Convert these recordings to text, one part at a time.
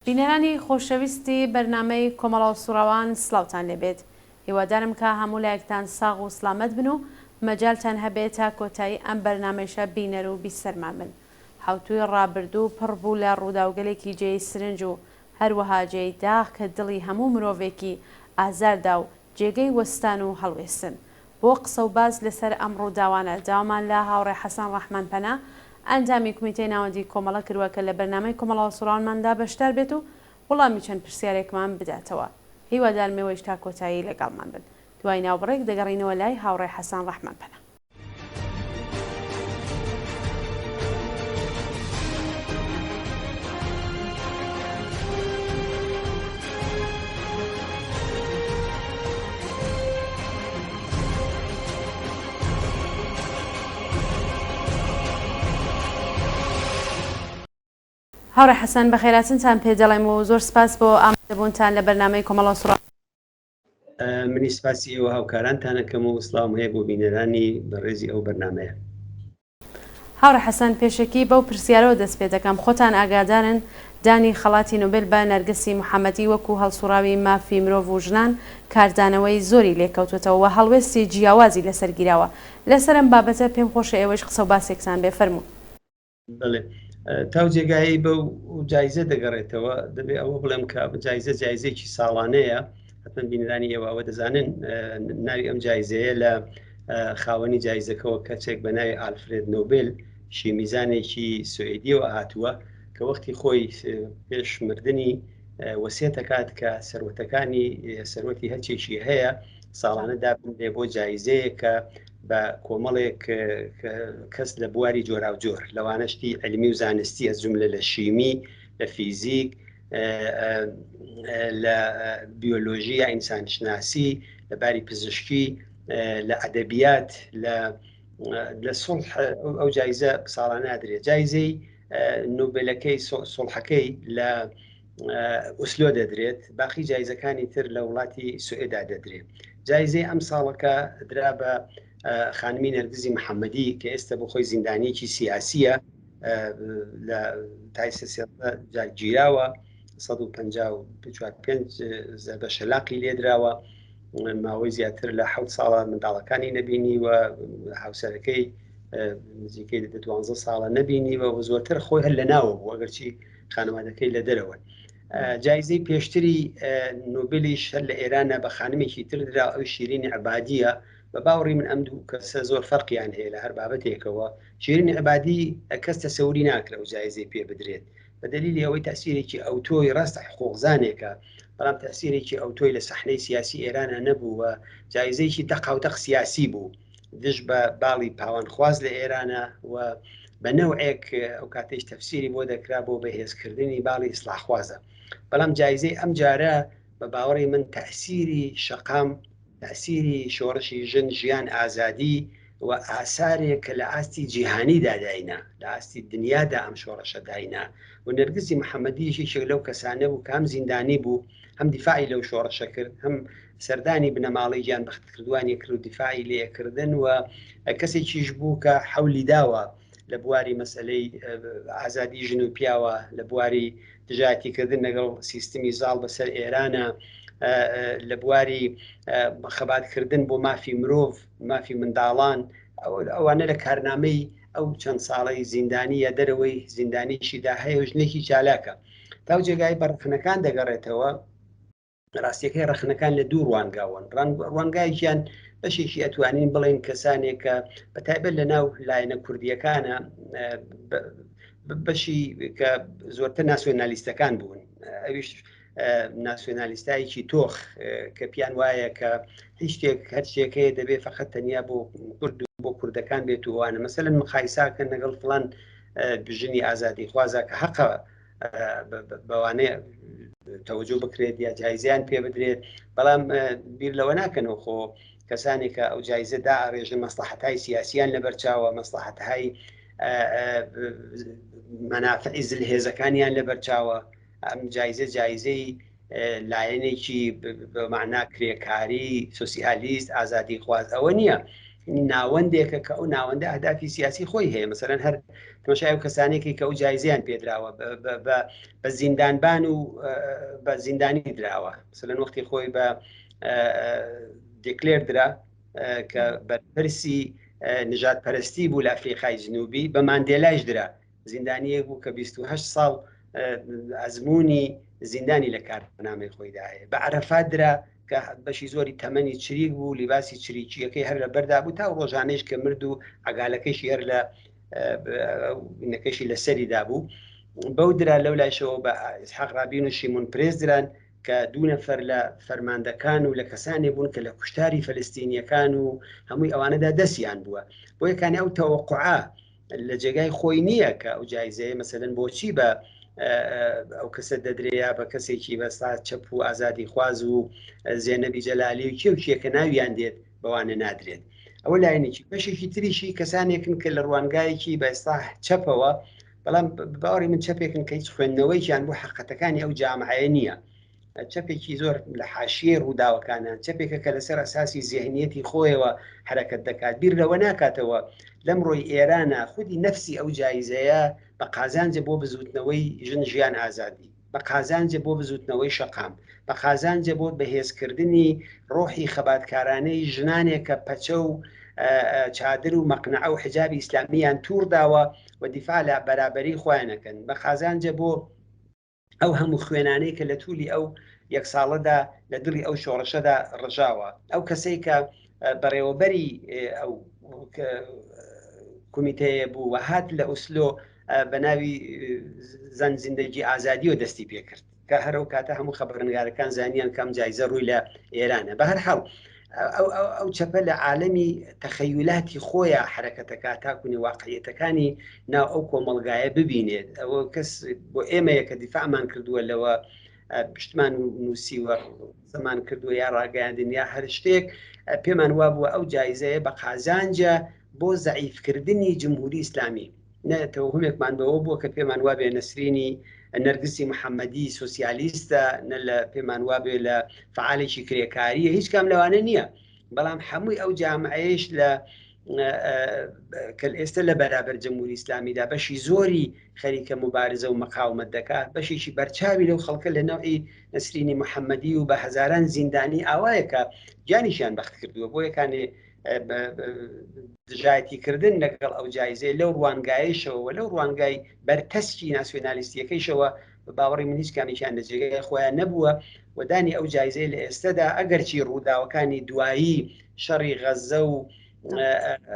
بینەرانی خۆشەویستی بەرنامەی کۆمەڵە سوڕاوان سڵاوتان لێبێت هیوادارم کە هەموو لایەکتان ساغ و سڵامەت بن و مەجالتان هەبێ تا کۆتایی ئەم بەرنامەیشە بینەر و بیسەرمان بن. حەوتووی ڕابردوو پڕ بوو لە ڕووداوگەلێکی جێی سرنج و هەروەها جێی داخ کە دڵی هەموو مرۆڤێکی ئازار دا و جێگەی وەستان و هەڵوێستن. بۆ قسە و باس لەسەر ئەم ڕووداوانە داوامان لە هاوڕێ حەسەن ڕەحمانپەنا ئەندامی کومیتەی ناوەندی کۆمەڵە کردوە کە لە بەرنامەی کۆمەڵە هەڵسوڕاوانماندا بەشدار بێت و وڵامی چەند پرسیارێکمان بداتەوە. هیوادارم ئێوەیش تا کۆتایی لەگەڵمان بن. دوای ناوبڕێک دەگەڕینەوە لای هاوڕێ حەسەن ڕەحمانپەنا. هاوڕێ حەسەن بەخێراتنتان پێ دەڵێم و زۆر سپاس بۆ ئامادەبوونتان لە بەرنامەی کۆمەڵە سوڕا. منی سپاسی ئێوە هاوکارانتان ئەکەم و سڵاوم هەیە بۆ بینەرانی بەڕێزی ئەو بەرنامەیە. هاوڕێ حەسەن پێشەکی بەو پرسیارەوە دەست پێ دەکەم، خۆتان ئاگادارن دانی خەڵاتی نۆبێل بە نەرگسی محەمەدی وەکوو هەڵسووڕاوی مافی مرۆڤ و ژنان کاردانەوەی زۆری لێ کەوتووەتەوە و هەڵوێستی جیاوازی لەسەر گیراوە. لەسەر ئەم بابەتە پێم خۆشە ئێوەیش قسە و باسێکتان بێ، فەرموون. بەڵێ تاو جێگایەی بەو جایزە دەگەڕێتەوە دەبێ ئەوە بڵێم کە جایزە جایزێکی ساڵانەیە حتمما بینرانی ئێوە ئەوە دەزانن ناوی ئەم جایزەیە لە خاوەنی جایزەکەەوە کەچێک بە ناوی ئالفرێد نۆبل شیمیزانێکی سوئدیەوە هاتووە کە وەختی خۆی پێش مردنی وەسێتەکات کە سەروەتەکانی سەروەتی هەرچێکی هەیە ساڵانە دابنرێ بۆ جایزەیە کە بە کۆمەڵێک کەس لە بواری جۆراوجۆر لەوانەشتی علمی و زانستی ئەز جملە لە شیمی لە فیزیک لە بیۆلۆژی یا ئینسانشناسی لە باری پزیشکی لە ئەدەبیات لە لە سڵح ئەو جایزە ساڵانە درێت جایزەی نوبلەکەی سڵحەکەی لە ئوسلۆ دەدرێت باقی جایزەکانی تر لە وڵاتی سوئێدا دەدرێت جایزەی ئەم ساڵەکە درا بە خانمی نەرگزی محەممەدی کە ئێستا بۆ خۆی زیندانیەکی سیاسیە لە تایسە جار گیراوە 154 زەربە شەلاقی لێدراوە ماوەی زیاتر لە حەوت ساڵە منداڵەکانی نەبینی و هاوسەرەکەی نزیکەی دوانزە ساڵە نەبینی و زۆرتر خۆی هەر لە ناوە بوو ئەگەرچی خانەوادەکەی لە دەرەوەن. جایزەی پێشتری نۆبلیش هەر لە ئێرانە بە خانمێکی تر درا ئەو شیرینی عبادیە بە باوەڕی من ئەم دوو کەسە زۆر فەرقیان هەیە لە هەر بابەتێکەوە شیرینی عبادی کەس تەسەوری ناکرێ و جایزەی پێ بدرێت بە دلیلی ئەوەی تەسیرێکی ئەوتۆی ڕاستە حقوقزانێکە بەڵام تەسیرێکی ئەوتۆی لە سەحنەی سیاسی ئێرانە نەبوو و جایزەیەکی دەقاودەق سیاسی بوو دژ بە باڵی پاوانخواز لە ئێرانە و بە نەوعێک ئەو کاتەیش تەفسیری بۆ دەکرا بۆ بەهێزکردنی باڵی ئیسلاحخوازە بەڵام جایزەی ئەم جارە بە باوەڕی من تەسیری شەقام تەسیری شۆڕشی ژن ژیان ئازادی و ئاسارێک کە لە ئاستی جیهانیدا داینا لە ئاستی دنیادا ئەم شۆڕشە داینا و نەرگزی محەممەدی یەکێک لەو کەسانە بوو کام زیندانی بوو هەم دیفاعی لەو شۆڕشە کرد هەم سەردانی بنەماڵەی گیان بەختکردوانی کرد و دیفاعی لێکردن و کەسێکیش بوو کە حەولی داوە لە بواری مەسلەی ئازادی ژن و پیاوە لە بواری دژایەتیکردن لەگەڵ سیستمی زاڵ بەسەر ئێرانە لە بواری خەباتکردن بۆ مافی مرۆڤ مافی منداڵان ئەوانە لە کارنامەی ئەو چەند ساڵەی زیندانی یا دەرەوەی زیندانیشیدا هەیە و ژنێکی چالاکە تاو جێگای بە ڕەخنەکان دەگەڕێتەوە ڕاستیەکەی ڕەخنەکان لە دوو ڕوانگاوەن ڕوانگایەکیان بەشێکی ئەتوانین بڵێن کەسانێک کە بە تایبەت لە ناو لایەنە کوردیەکانە بەشی کە زۆرتر ناسیۆنالیستەکان بوون ئەویش ناسیۆنالیستایکی تۆخ کە پیان وایە کە هیچ شتێک هەرچێک هەیە دەبێت فقط تەنیا بۆ کورد و بۆ کوردەکان بێت و وانە مەسەلەن مقایساکەن لەگەڵ فلان ژنی ئازادی خوازە کە حەقە بەوانەیە تەوەجۆ بکرێت یا جایزیان پێ بدرێت بەڵام بیر لەوە ناکەنەوە خۆ کەسانێک کە ئەو جایزە دا ئاڕێژن مەسلحەتای سیاسیان لەبەرچاوە مەسلحەتهای مەنافعی زلهێزەکانیان لەبەرچاوە ئەم جایزە جایزەی لایەنێکی بە معنا کرێکاری سوسیالیست ئازادی خواز ئەوە نییە. ناوەندێکە کە ئەو ناوەندە ئەهدافی سیاسی خۆی هەیە. مەسەلەن هەر تەماشای ئەو کەسانێکی کە ئەو جایزەیان پێدراوە بە زیندانبان و بە زیندانی دراوە. مەسەلەن وەختی خۆی بە دێکلێر درا کە بەرپرسی نژاد پەرستی بوو لە ئەفریقای جنوبی، بە ماندێلایش درا، زیندانیەک بوو کە 28 ساڵ ئەزمموی زیندانی لە کارنامەی خۆیدا هەیە. بە عەرەفات درا کە بەشی زۆری تەمەنی چریک بوو، لیباسی چریکیەکەی هەر لە بەردا بوو تا ڕۆژانەیش کە مرد و عگالەکەیشی هەر لە نەکەشی لەسەریدا بوو، بەو درا. لەو لایشەوە بە ئیسحاق ڕابین و شیمون پرێس دران کە دوو نەفەر لە فەرماندەکان و لە کەسانی بوون کە لە کوشتاری فلستینیەکان و هەمووی ئەوانەدا دەستیان بووە. بۆ یەکانی ئەو تەوەقعە لە جێگای خۆی نییە کە ئەو جایزەیە مەسەلەن بۆچی بە ئەو کەسە دەدرێ یا بە کەسێکی بەستا چەپ و ئازادی خواز و زێنەبی جەلالی و کێ و کێ کە ناویان دێت بەوانە نادرێت. ئەوە لایەنێکی. بەشێکی تریشی کەسانێکن کە لە ڕوانگایەکی بەستا چەپەوە، بەڵام باوەڕی من چەپێکن کە هیچ خوێندنەوەیکیان بۆ حەقەتەکانی ئەو جامعەیە نییە. چەپێکی زۆر لە حاشیەی ڕووداوەکانە، چەپێکە کە لەسەر ئەساسی زیهنیەتی خۆیەوە حرەکەت دەکات، بیر لەوە ناکاتەوە لەمڕۆی ئێرانە خودی نەفسی ئەو جایزەیە بە قازانجە بۆ بزوتنەوەی ژن ژیان ئازادی، بە قازانجە بۆ بزوتنەوەی شەقام، بە قازانجە بۆ بەهێزکردنی ڕۆحی خەباتکارانەی ژنانێک کە پەچە و چادر و مەقنەعە و حجابی ئیسلامیان توڕ داوە و دیفاع لە بەرابەری خۆیان ئەکەن، بە قازانجە بۆ ئەو هەموو خوێنانەی کە لە تولی ئەو یەک ساڵەدا لە دڵی ئەو شۆڕشەدا ڕژاوە. ئەو کەسەی کە بەڕێوەبەری ئەو کومیتەیە بوو و هات لە ئوسلۆ بە ناوی زەن زیندەگی ئازادیەوە دەستی پێکرد، کە هەر ئەو کاتە هەموو خەبەرنگارەکان زانیان کەم جایزە ڕووی لە ئێرانە. بە هەر حاڵ ئەو چەپە لە عالەمی تەخەیولاتی خۆیان حرەکەتەکە تاکوونی واقعیەتەکانی ناو ئەو کۆمەڵگایە ببینێت. ئەوە کەس بۆ ئێمەیە کە دیفاعمان کردووە لەوە، پشتمان نووسیوە، زەمان کردووە یا ڕاگەیاندن یا هەر شتێک، پێمان وابووە ئەو جایزەیە بە قازانجە بۆ زەعیفکردنی جمهوری ئیسلامی. نە تەوهمێکمان بەوە بووە کە پێمان وابێ نەسرینی نەرگسی محەممەدی سوسیالیستە، نە لە پێمان وابێ لە فعالێکی کرێکاریە، هیچ کام لەوانە نییە. بەڵام هەمووی ئەو جامعەیەش لە کە ئێستا لە بەرابەر جمهوری ئیسلامیدا بەشی زۆری خەریکە مبارزە و مقاومەت دەکات، بەشێکی بەرچاوی لەو خەڵکە لە نەوعی نەسرینی محەممەدی و بە هەزاران زیندانی ئاوایەکە گیانیشیان بەخت کردووە. بۆ یەکانێ دژایەتیکردن لەگەڵ ئەو جایزەیە لەو ڕوانگایشەوە و لەو ڕوانگای بەرتەسکی ناسیۆنالیستیەکەیشەوە، بە باوەڕی من هیچ کامێکیان لە جێگای خۆیان نەبووە. و دانی ئەو جایزەی لە ئێستەدا، ئەگەرچی ڕووداوەکانی دوایی شەڕی غەزە و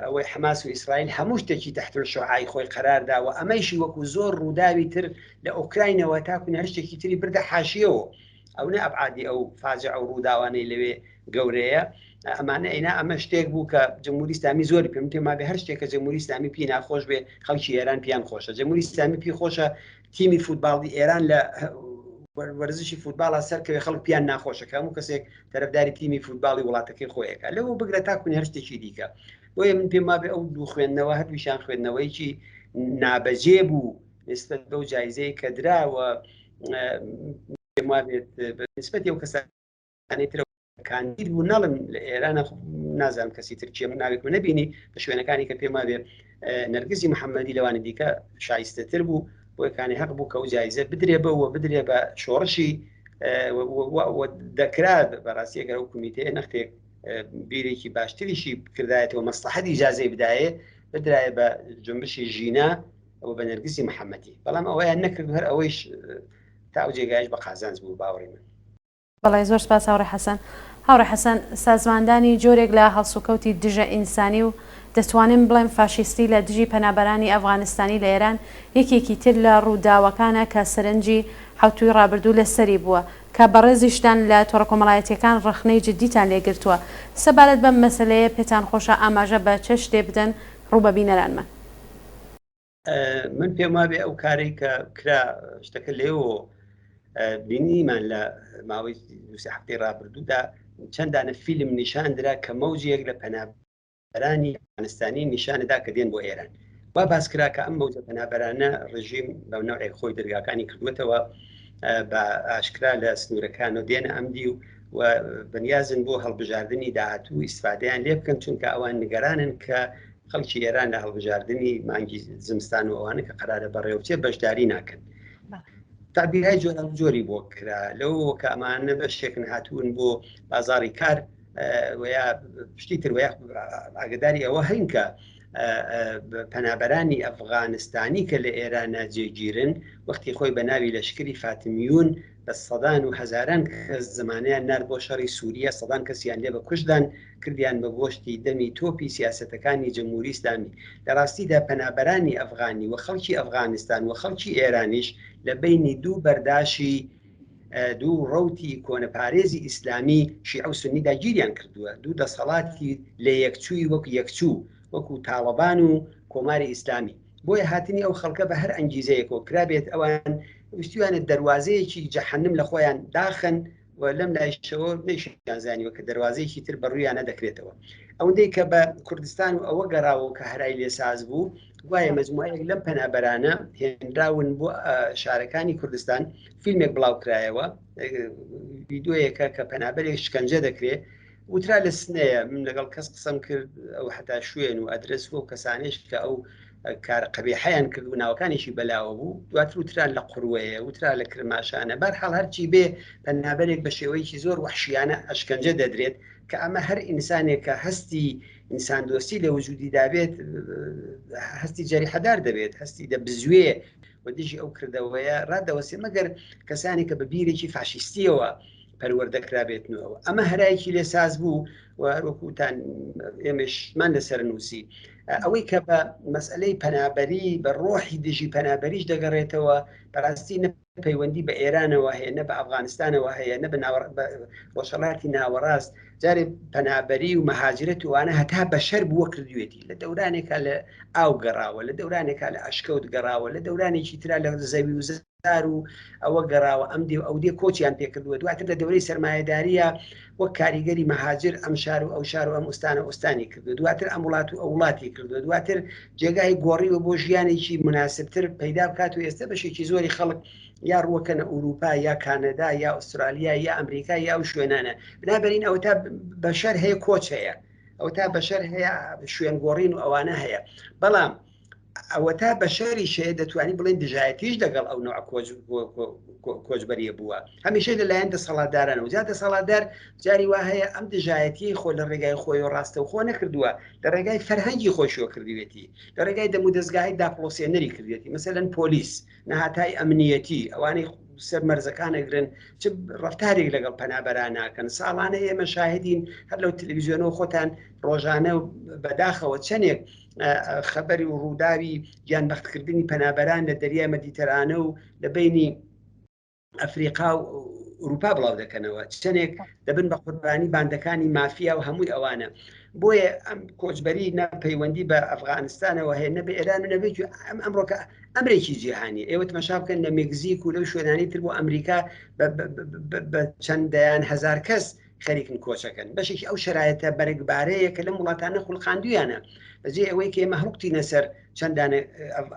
ئەوەی حەماس و ئیسرائیل هەموو شتێکی تحت شعای خۆی قەراردا و ئەمەیشی وەکو زۆر ڕووداوی تر لە ئۆکراینەوە تاکو هەر شتێکی تری بردە حاشیەوە، ئەو نە ئەبعادی ئەو فاجع و ڕووداوانەی لەوێ گەورەیە ئەمانە ئینا. ئەمە شتێک بوو کە جمهوری ئیسلامی زۆری پێم پێم وابێ هەر شتێک کە جمهوری ئیسلامی پێی ناخۆش بێ خەڵکی ئێران پێیان خۆشە. جمهوری ئیسلامی پێی خۆشە تیمی فوتباڵی ئێران لە وەرزشی فوتباڵا سەرکەوێ، خەڵک پیان ناخۆشە کە هەموو کەسێک تەرەفداری تیمی فوتباڵی وڵاتەکەی خۆیەکە، لەوە بگرە تاکو هەر شتێکی دیکە. بۆیە من پێم وابێ ئەو دوو خوێندنەوە هەردووشیان خوێندنەوەیکی نابەجێ بوو نسبەت بەو جایزەیە کە دراوە. پێم وابێت نسبەتی ئەو کەسانی ترە کاندید بوو، ناڵم لە ئێرانە نازانم کەسی تر کێ، ناوێکم نەبینی بە شوێنەکانی کە پێم وابێ نەرگزی محەممەدی لەوانی دیکە شایستەتر بوو. بۆ یەکانی حەق بوو کە ئەو جایزە بدرێ بە و بدرێ بە شۆڕشی دەکرا. بەڕاستی ئەگەر ئەو کۆمیتەیە نەختێک بیرێکی باشتریشی کردایەتەوە، مەسلحەتی ئیجازەی بدایێ، بدرایە بە جنبشی ژینا و بە نەرگسی محەممەدی، بەڵام ئەوەیان نەکرد. هەر ئەوەیش تا ئەو جێگایش بە قازانج بوو باوەڕی من. بەڵێ زۆر سپاس هاوڕێ حەسەن. هاوڕێ حەسەن، سازماندانی جۆرێک لە هەڵسوکەوتی دژە ئینسانی و دەتوانم بڵێم فاشیستی لە دژی پەنابەرانی ئەفغانستانی لە ئێران یەکێکی تر لە ڕووداوەکانە کە سەرنجی حەوتووی ڕابردوو لە سەری بووە کە بەڕێزیشتان لە تۆڕە کۆمەڵایەتییەکان ڕەخنەی جدیتان لێ گرتووە. سەبارەت بەم مەسەلەیە پێتان خۆشە ئاماژە بە چ شتێ بدەن ڕوو بە بینەرانمان؟ من پێم وابێ ئەو کارەی کە کرا شتەکە لێوە بینیمان لە ماوەی دوسێ هەفتەی ڕابردوودا چەندانە فیلم نیشان درا کە مەوجێک لە پەنابەرانی ئەفغانستانی نیشانەدا کە دێن بۆ ئێران. وا باس کرا کە ئەم مەوجە پەنابەرانە ڕژیم بە نەوعێک خۆی دەرگاکانی کردووەتەوە بە ئاشکرا لە سنوورەکانەوە دێنە ئەم دی و و بەنیازن بۆ هەڵبژاردنی داهاتوو ئیسفادەیان لێ بکەن چونکە ئەوان نیگەرانن کە خەڵکی ئێران لە هەڵبژاردنی مانگی زمستان و ئەوانە کە قەرارە بەڕێوەبچێ بەشداری ناکەن. تەعبیرهای جۆراوجۆری بۆ کرا لەوەوە کە ئەمانە بەشێکن هاتوون بۆ بازاڕی کار و یا شتی تر و یا ئاگداری ئەوە هەین کە پەنابەرانی ئەفغانستانی کە لە ئێرانە جێگیرن وەختی خۆی بە ناوی لەشکری فاتمیون بە سەدان و هەزاران کەس زمانیان نار بۆ شەڕی سووریە سەدان کەسیان لێ بە کوشتدان کردیان بە گۆشتی دەمی تۆپی سیاسەتەکانی جمهوری ئیسلامی. لە ڕاستیدا پەنابەرانی ئەفغانی و خەڵکی ئەفغانستان و خەڵکی ئێرانیش لە بەینی دوو بەرداشی دوو ڕەوتی کۆنەپارێزی ئیسلامی شیعە و سوننیدا گیریان کردووە، دوو دەسەڵاتی لەیەکچووی وەک یەکچوو وەکوو تاڵەبان و کۆماری ئیسلامی. بۆیە هاتنی ئەو خەڵکە بە هەر ئەنگیزەیەکەوە کرابێت ئەوان ویستویانە دەروازەیەکی جەحەنم لە خۆیان داخەن و لەم لایشەوە نەیشیان زانیوە کە دەروازەیەکی تر بە ڕوویانە دەکرێتەوە. ئەوەندەی کە بە کوردستان و ئەوە گەڕاوە کە هەرای لێ ساز بوو، گوایە مەجموعەیەک لەم پەنابەرانە هێنراون بۆ شارەکانی کوردستان، فیلمێک بڵاو کرایەوە، ڤیدیۆیەکە کە پەنابەرێک شکەنجە دەکرێ، وترا لە سنەیە، من لەگەڵ کەس قسەم کرد، ئەو حەتا شوێن و ئەدرس و کەسانێش کە ئەو کارە قەبیحەیان کرد و ناوەکانیشی بەلاوە بوو، دواتر وترا لە قوروەیە، وترا لە کرماشانە، بەرحاڵ هەرچی بێ پەنابەرێک بە شێوەیەکی زۆر وەحشیانە ئەشکەنجە دەدرێت، کە ئەمە هەر ئینسانێک کە هەستی ئینساندۆستی لە وجودیدا بێت هەستی جەریحەدار دەبێت، هەستی دەبزوێ و دژی ئەو کردەوەیە ڕادەوەستێ، مەگەر کەسانێک کە بە بیرێکی فاشیستیەوە پەروەردە کرابێتنەوە. ئەمە هەرایەکی لێ ساز بوو و هەروەکوتان ئێمەشمان لەسەر نووسی. ئەوەی کە بە مەسئلەی پەنابەری بە ڕۆحی دژی پەنابەریش دەگەڕێتەوە، بەڕاستی نە پەیوەندی بە ئێرانەوە هەیە، نە بە ئەفغانستانەوە هەیە، نە بە ڕۆژهەڵاتی ناوەڕاست. جارێ پەنابەری و مەهاجرەت وانە هەتا بەشەر بووە کردوێتی، لە دەورانێکا لە ئاو گەڕاوە، لە دەورانێکا لە ئەشکەوت گەڕاوە، لە دەورانێکی ترا لە زەوی و زار و ئەوە گەڕاوە، ئەم دێ و ئەو دێ کۆچیان پێکردووە. دواتر لە دەورەی سەرمایەداریە وەک کاریگەری مەهاجر ئەم شار و ئەو شار و ئەم ئوستانە ئوستانی کردووە، دواتر ئەم وڵات و ئەو وڵاتی کردووە، دواتر جێگای گۆڕیوە بۆ ژیانێکی مناسبتر پەیدا بکات و ئێستا بەشێکی زۆری خەڵک یا ڕووەکەنە ئەوروپا یا کانەدا یا ئوسترالیا یا ئەمریکا یا ئەو شوێنانە. بنابەرین ئەوە تا بەشەر هەیە کۆچ هەیە، ئەوە تا بەشەر هەیە شوێن گۆڕین و ئەوانە هەیە، بەڵام ئەوەتا بەشەریش هەیە دەتوانین بڵێن دژایەتیش لەگەڵ ئەو نوع کۆچبەریە بووە هەمیشە لەلایەن دەسەڵاتدارانەوە. جا دەسەڵاتدار جاری وا هەیە ئەم دژایەتیی خۆ لە ڕێگای خۆی و ڕاستەوخۆ نەکردووە، لە ڕێگای فەرهەنگی خۆشیەوە کردوێتی، لە ڕێگای دەمودەزگاهی داپڵۆسێنەری کردوێتی، مەسەلەن پۆلیس، نەهاتای ئەمنیەتی، ئەوانەی سەر مەرزەکان ئەگرن چ ڕەفتارێک لەگەڵ پەنابەران ناکەن. ساڵانە ئێمە شاهدین هەر لەو تەلەڤیزیۆنەوە خۆتان ڕۆژانە بەداخەوە چەندێک خەبەری و ڕووداوی گیانبەختکردنی پەنابەران لە دەریای مەدیتەرانە و لە بینی ئەفریقا و ئوروپا بڵاو دەکەنەوە، چەندێک دەبن بە قوربانی باندەکانی مافیا و هەمووی ئەوانە. بۆیە ئەم کۆچبەری نە پەیوەندی بە ئەفغانستانەوە هەیە نە بە ئێران و نەبێت ئەم ئەمڕۆکە ئەمرێکی جیهانی. ئێوە تەماشا بکەن لە مێکزیک و لەو شوێنانی تر بۆ ئەمریکا بە چەند دەیان هەزار کەس خەریکن کۆچەکەن. بەشێکی ئەو شەرایەتە بەرگبارەیە کە لەم وڵاتانە خوڵقاندویانە. بەجێ ئەوەی کە ئێمە هەڵکوتینە سەر چەندانە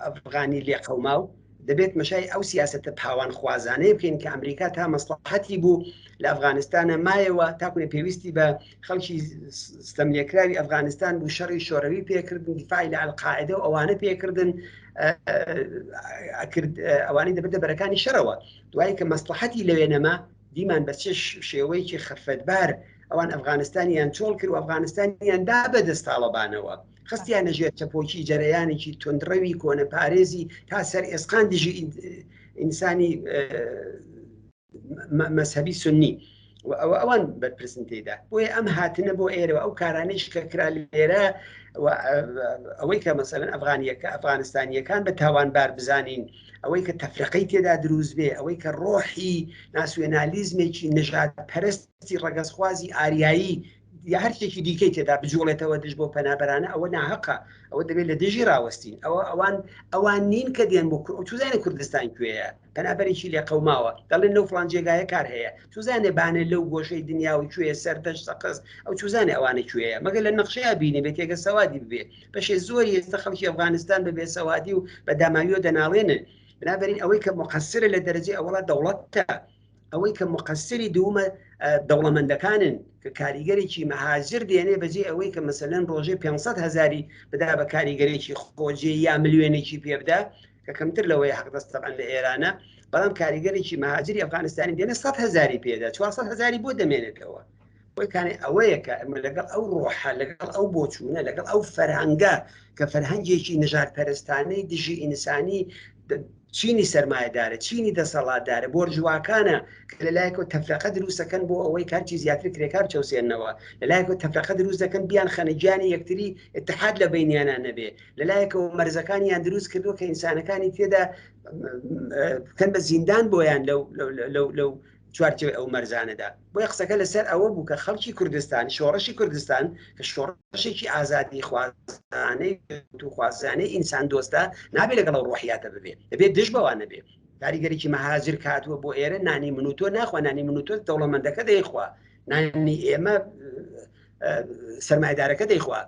ئەفغانی لێقەوماو، دەبێت مەشای ئەو سیاسەتە پاوانخوازانەیە بکەین کە ئەمریکا تا مەسڵەحەتی بوو لە ئەفغانستانە مایەوە تاکونە پێویستی بە خەڵکی ستەملێکراوی ئەفغانستان بوو، شەڕی شۆرەوی پێکردن، دیفاعی لە ئەلقاعدە و ئەوانە پێکردن، ئەوانەی دەبردە بەرەکانی شەڕەوە. دوایی کە مەسڵەحەتی لەوێ نەما، دیمان بە چ شێوەیەکی خەفەتبار ئەوان ئەفغانستانیان چۆڵ کرد و ئەفغانستانیان دا بە دەست تاڵەبانەوە، خستیانە ژێر چەپۆکی جەرەیانێکی توندڕەوی کۆنەپارێزی تا سەر ئێسقان دژی ئینسانی مەزهەبی سنی و ئەوە ئەوان بەرپرسن تێدا. بۆیە ئەم هاتنە بۆ ئێرەوە ئەو کارانەیش کە کرا لێرە ئەوەی کە مەسەلەن ئەفغانیەکە ئەفغانستانیەکان بە تاوانبار بزانین، ئەوەی کە تەفرەقەی تێدا دروست بێ، ئەوەی کە ڕۆحی ناسیۆنالیزمێکی نەژادپەرستی ڕەگەزخوازی ئاریایی یا هەر شتێکی دیکەی تێدا بجوڵێتەوە دژ بۆ پەنابەرانە، ئەوە ناهەقە، ئەوە دەبێت لە دژی ڕاوەستین. ئەوە ئەوان ئەوان نین کە دێن بۆ چوزانێ کوردستان کوێیە، پەنابەرێکی لێقەوماوە دەڵێن لەو فڵان جێگایە کار هەیە، چوزانێ بانە لەو گۆشەی دنیا و کوێ سەردەشت سەقز، ئەو چوزانێ ئەوانە کوێیە، مەگەر لە نەخشەیا بینی بێت تێگە سەوادی ببێ. بەشێ زۆری ئێستا خەڵکی ئەفغانستان بە بێسەوادی و بە داماویەوە دەناڵێنن. بنابەرین ئەوەی کە مقەسرە لە دەرەجەی ئەوەڵا دەوڵەتە، ئەوەی کە مقەسری دوومە دەوڵەمەندەکانن کە کاریگەرێکی مەهاجر دێنێ بەجێ ئەوەی کە مەسەلەن ڕۆژێ 500 هزاری بدا بە کاریگەرێکی خۆجێ یا ملیۆنێکی پێ بدا کە کەمتر لەوەی حەقدەست تەبعەن لە ئێرانە بەڵام کاریگەرێکی مەهاجری ئەفغانستانی دێنێ 100 هزاری پێدا 400 هزاری بۆ دەمێنێتەوە. بۆیە کانێ ئەوەیە کە ئەمە لەگەڵ ئەو ڕۆحە لەگەڵ ئەو بۆچوونە لەگەڵ ئەو فەرهەنگە کە فەرهەنگێکی نەژادپەرستانەی دژی ئینسانی چینی سەرمایەدارە چینی دەسەڵاتدارە بۆرژواکانە کە لەلایەکەوە تەفرەقە دروستەکەن بۆ ئەوەی کارچی زیاتر کرێکار چەوسێنەوە لەلایەکەوە تەفرەقە دروست دەکەن بیان خەنە گیانی یەکتری اتحاد لە بینیانە نەبێ لەلایەکەوە مەرزەکانیان دروست کردووە کە ئینسانەکانی تێدا بکەن بە زیندان بۆیان لەو لەو لەو چوارچێوەی ئەو مەرزانەدا. بۆیە قسەکە لەسەر ئەوە بوو کە خەڵکی کوردستان، شۆڕشی کوردستان کە شۆڕشێکی ئازادیخوازانەی خوازانەی ئینسان دۆستە، نابێ لەگەڵ ئەو ڕۆحیاتە ببێ، دەبێت دژ بەوانە بێ. کاریگەرێکی مەهاجر کە هاتووە بۆ ئێرە نانی من و تۆ ناخوا، نانی من و تۆ دەوڵەمەندەکە دەیخوا، نانی ئێمە سەرمایەدارەکە دەیخوا.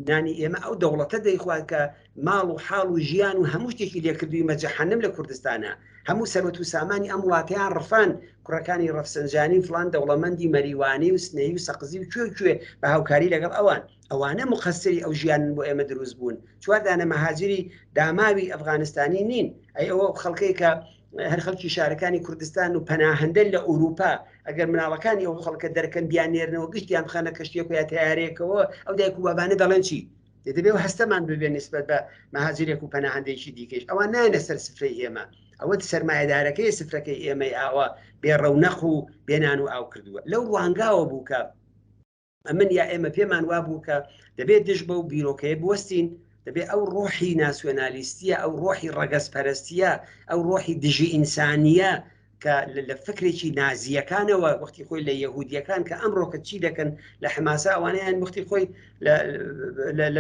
نانی ئێمە ئەو دەوڵەتە دەیخوات کە ماڵ و حاڵ و ژیان و هەموو شتێکی لێکردوویمە جەحەنم لە کوردستانە هەموو سەروەت و سامانی ئەم وڵاتەیان ڕفان کوڕەکانی ڕەفسەنجانی و فڵان دەوڵەمەندی مەریوانی و سنەیی و سەقزی و کوێ و کوێ بە هاوکاری لەگەڵ ئەوان ئەوانە مقەسری ئەو ژیانن بۆ ئێمە دروست بوون چوار دانە مەهاجری داماوی ئەفغانستانی نین ئەی ئەوە خەڵکەی کە هەر خەڵکی شارەکانی کوردستان و پەناهەندەن لە ئەوروپا ئەگەر مناڵەکانی ئەو خەڵکە دەرکەن بیان نێرنەوە گشتیان بخەنە کەشتیەک یا تیارێکەوە ئەو دایک و بابانە دەڵێن چی دەبێ و هەستەمان ببێ نسبەت بە مەهاجرێک و پەناهەندێکی دیکەش ئەوان نایەنە سەر سفرەی ئێمە ئەوە سەرمایەدارەکەی سفرەکەی ئێمەی ئاوا بێ ڕەونەق و بێنان و ئاو کردووە لەو ڕوانگاوە بوو کە ئەمن یا ئێمە پێمان وابوو کە دەبێت دژ بەو بیرۆکەیە بوەستین، دەبێت ئەو ڕۆحی ناسیۆنالیستیە، ئەو ڕۆحی ڕەگەزپەرستیە، ئەو ڕۆحی دژی ئینسانیە کە لە فکرێکی نازییەکانەوە وەختی خۆی لە یەهودیەکان کە ئەمڕۆکە چی دەکەن لە حەماسا ئەوانەیان وەختی خۆی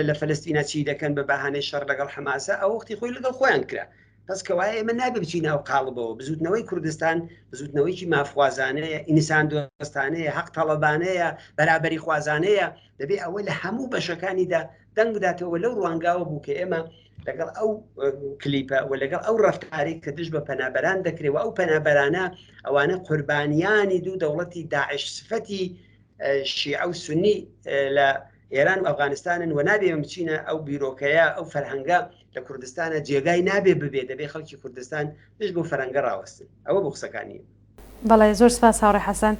لە فەلەستینا چی دەکەن بە بەهانەی شەڕ لەگەڵ حەماسا ئەو وەختی خۆی لەگەڵ خۆیان کرا. پس کەوایە ئێمە نابێ بچینە ئەو قاڵبەوە، بزووتنەوەی کوردستان بزووتنەوەیەکی مافخوازانەیە، ئینسان دۆستانەیە، هەق تەڵەبانەیە، بەرابەری خوازانەیە، دەبێ ئەوە لە هەموو بەشەکانیدا دەنگ بداتەوە، لەو ڕوانگاوە بوو کە ئێمە لەگەڵ ئەو کلیپە و لەگەڵ ئەو ڕەفتارەی کە دژ بە پەنابەران دەکرێ و ئەو پەنابەرانە ئەوانە قوربانیانی دوو دەوڵەتی داعش سفەتی شیعە و سونی لە ئێران و ئەفغانستانن و نابێ ئێمە بچینە ئەو بیرۆکەیە ئەو فەرهەنگە لە کوردستانە جێگای نابێ ببێ دەبێ خەڵکی کوردستان دژ بەو فەرەنگە ڕاوەستن ئەوە بوو قسەکانی. بەڵێ زۆر سپاس هاوڕێ حەسەن.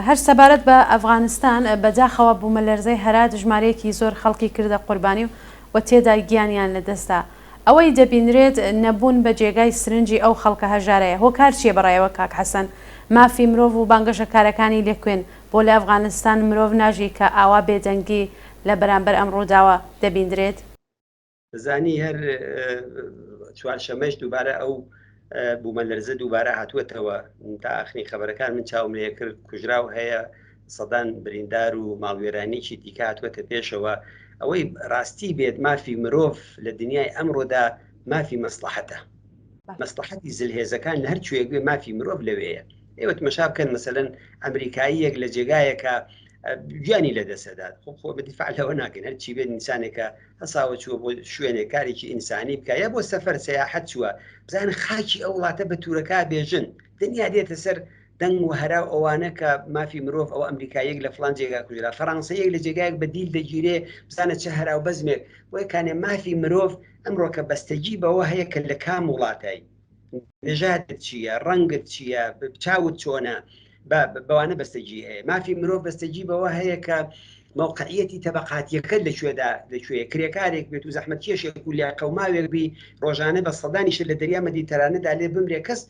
هەر سەبارەت بە ئەفغانستان بەداخەوە بوومەلەرزەی هەرات ژمارەیەکی زۆر خەڵکی کردە قوربانی و تێدا گیانیان لەدەستدا. ئەوەی دەبینرێت نەبوون بە جێگای سرنجی ئەو خەڵکە هەژارەیە. هۆکار چییە بەڕای ئێوە کاک حەسەن؟ مافی مرۆڤ و بانگەشەکارەکانی لەکوێن؟ بۆ لە ئەفغانستان مرۆڤ ناژی کە ئاوا بێدەنگی لە بەرامبەر ئەم ڕووداوە دەبیندرێت؟ زانی هەر چوارشەمەش دووبارە ئەو بوومەلەرزە دووبارە هاتووەتەوە تا ئاخرین خەبەرەکان من چاوم لێ کرد کوژراو هەیە سەدان بریندار و ماڵوێرانیی دیکە هاتووەتە پێشەوە ئەوەی ڕاستی بێت مافی مرۆڤ لە دنیای ئەمڕۆدا مافی مەسڵەحەتە مەسڵەحەتی زلهێزەکان لە هەر کوێیەک بێ مافی مرۆڤ لەوێیە ئێوە تمەشا بکەن مەسەلەن ئەمریکاییەک لە جێگایەکە گیانی لە دەسەدات خۆ خۆ بە دیفاع لەوە ناکەین هەر چی بێت ئینسانێکە هەساوە چووە بۆ شوێنێک کارێکی ئینسانی بکە یا بۆ سەفەر سەیاحەت چووە بزانن خاکی ئەو وڵاتە بە تورەکە بێژن دنیا دێتە سەر دەنگ و هەرا و ئەوانە کە مافی مرۆڤ ئەوە ئەمریکاییەک لە فڵان جێگا کوژرا فەڕانسەیەک لە جێگایەک بە دیل دەگیرێ بزانە چ هەرا و بەزمێک بۆیە کانێ مافی مرۆڤ ئەمڕۆکە بەستەگی بەوە هەیە کە لە کام وڵاتای نەژادت چییە ڕەنگت چییە چاوت چۆنە بەوانە بەستەگی هەیە مافی مرۆڤ بەستەگی بەوە هەیە کە مەوقعیەتی تەبقاتیەکە لە کوێدا لە کوێ کرێکارێک بێت و زەحمەت کێشێک و لێقەوماوێک بی ڕۆژانە بە سەدانیشە لە دەریا مەدیتەرانەدا لێ بمرێ کەس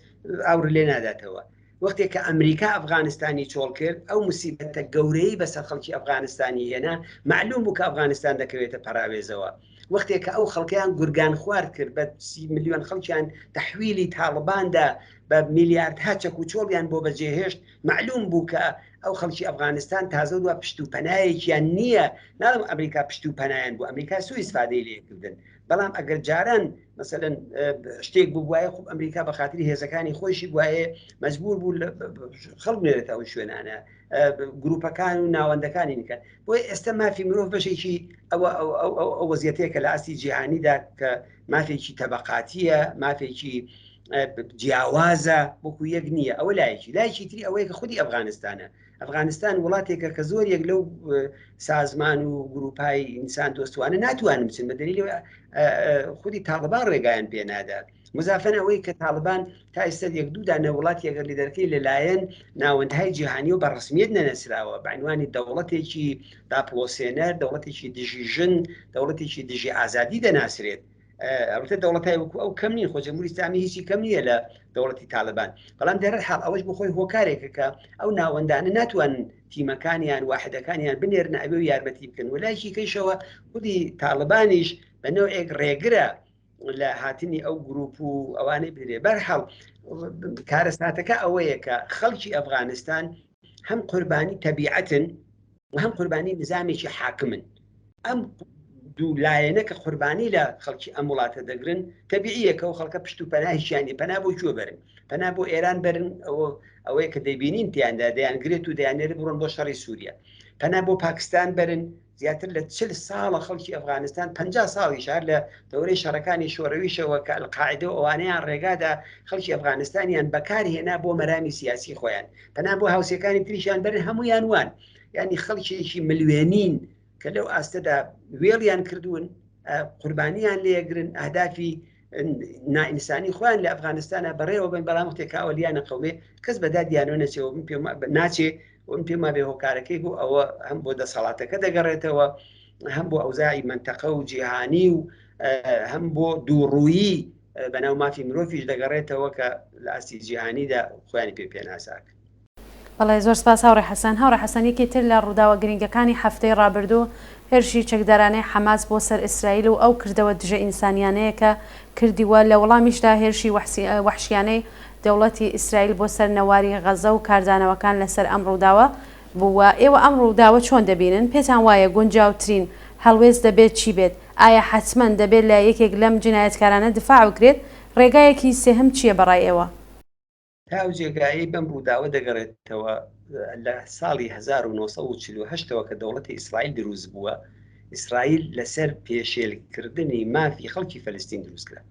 ئاوڕ لێ ناداتەوە. وەختێ کە ئەمریکا ئەفغانستانی چۆڵ کرد، ئەو موسیبەتە گەورەیەی بەسەر خەڵکی ئەفغانستانی هێنا، مەعلووم بوو کە ئەفغانستان دەکەوێتە پەراوێزەوە. وەختێ کە ئەو خەڵکەیان گورگانخوارد کرد، بە سی ملیۆن خەڵکیان تەحویلی تاڵبان دا، بە میلیاردها چەک و چۆڵیان بۆ بەجێهێشت، مەعلووم بوو کە ئەو خەڵکی ئەفغانستان تازە دوا پشت و پەنایەکیان نییە. ناڵێم ئەمریکا پشت و پەنایان بوو، ئەمریکا سوء ئیسفادەی لێ کردن. بەڵام ئەگەر جاران مەسەلەن شتێک ببوایە خوب ئەمریکا بە خاتری هێزەکانی خۆیشی بواە مەجبور بوو خەڵک نێرێتە ئەو شوێنانە گروپەکان و ناوەندەکانی نکەن بۆیە ئێستا مافی مرۆڤ بەشێکی ئەوە ئەو وەزیەتەیە کە لە ئاستی جیهانیدا کە مافێکی تەبقاتیە مافێکی. جیاوازە وەکو یەک نییە ئەوە لایەکی لایەکی تری ئەوەیە کە خودی ئەفغانستانە ئەفغانستان وڵاتێکە کە زۆر یەک لەو سازمان و گروپای ئینسان دۆستوانە ناتوانن بچن بە دلیلی خودی تاڵبان ڕێگایان پێ نادات مزافەن ئەوەی کە تاڵبان تا ئێستا یەک دوو دانە وڵاتی ئەگەر لیدەرەکەی لەلایەن ناوەندهای جیهانی و بە ڕسمیت نەنەسراوە بە عنوانی دەوڵەتێکی داپڵۆسێنەر دەوڵەتێکی دژی ژن دەوڵەتێکی دژی ئازادی دەناسرێت ئەڵبەتە دەوڵەتای وەکو ئەو کەم نین خۆ جمهوری ئیسلامی هیچی کەم نییە لە دەوڵەتی تاالبان بەڵام دەرەر حاڵ ئەوەش بۆ خۆی هۆکارێکە کە ئەو ناوەندانە ناتوانن تیمەکانیان واحدەکانیان بنێرنە ئەوێ و یارمەتی بکەن وەلایکی کەیشەوە خودی تاالبانیش بە نەوەیەک ڕێگرە لە هاتنی ئەو گروپ و ئەوانەی بدرێ بەرحاڵ کارەساتەکە ئەوەیە کە خەڵکی ئەفغانستان هەم قوربانی تەبیعەتن و هەم قوربانی نظامێکی حاکمن ئەم دوو لایەنە کە قوربانی لە خەڵکی ئەم وڵاتە دەگرن تەبیعیەکە و خەڵکە پشت و پەناهیشیانی پەنا بۆ کوێ بەرن پەنا بۆ ئێران بەرن ئەوە ئەوەیە کە دەیبینین تیاندا دەیانگرێت و دەیانێرە بڕۆن بۆ شەڕی سووریا پەنا بۆ پاکستان بەرن زیاتر لە چل ساڵە خەڵکی ئەفغانستان 50 ساڵیش هەر لە دەورەی شەڕەکانی شۆرەویشەوە کە ئەلقاعدە و ئەوانەیان ڕێگادا خەڵکی ئەفغانستانیان بەکارهێنا بۆ مەرامی سیاسی خۆیان پەنا بۆ هاوسێکانی تریشیان بەرن هەمویان وان یعنی خەڵکێکی ملوێنین کە لەو ئاستەدا وێڵیان کردوون قوربانیان لێگرن ئەهدافی نائینسانی خۆیان لە ئەفغانستانە بەڕێوە بن بەڵام وەختێک کە ئەوە لیانە قەومێ کەس بەدادیانەوە نەچێەوە من پێم ناچێ من پێم وابێ هۆکارەکەی بۆ ئەوە هەم بۆ دەسەڵاتەکە دەگەڕێتەوە هەم بۆ ئەوزاعی منتەقە و جیهانی و هەم بۆ دووڕوویی بەناو مافی مرۆڤیش دەگەڕێتەوە کە لە ئاستی جیهانیدا خۆیانی پێ پێناساکەن. بەڵێ زۆر سپاس هاوڕێ حەسەن. هاوڕێ حەسەن یەکێ تر لە ڕووداوە گرنگەکانی هەفتەی ڕابردوو هێرشی چەکدارانەی حەماس بۆ سەر ئیسرائیل و ئەو کردەوە دژە ئینسانیانەیە کە کردی و لە وەڵامیشدا هێرشی وەحشیانەی دەوڵەتی ئیسرائیل بۆ سەر نەواری غەزە و کاردانەوەکان لەسەر ئەم ڕووداوە بوو و ئێوە ئەم ڕووداوە چۆن دەبینن پێتان وایە گونجاوترین هەڵوێست دەبێت چی بێت ئایا حەتمەن دەبێت لە یەکێک لەم جینایەتکارانە دفاع بکرێت ڕێگایەکی سێهەم چییە بەڕای ئێوە؟ تا ئەو جێگایەی بەم ڕووداوە دەگەڕێتەوە لە ساڵی 1948 ەوە کە دەوڵەتی ئیسرائیل دروست بووە، ئیسرائیل لەسەر پێشێلکردنی مافی خەڵکی فەلەستین دروستکرا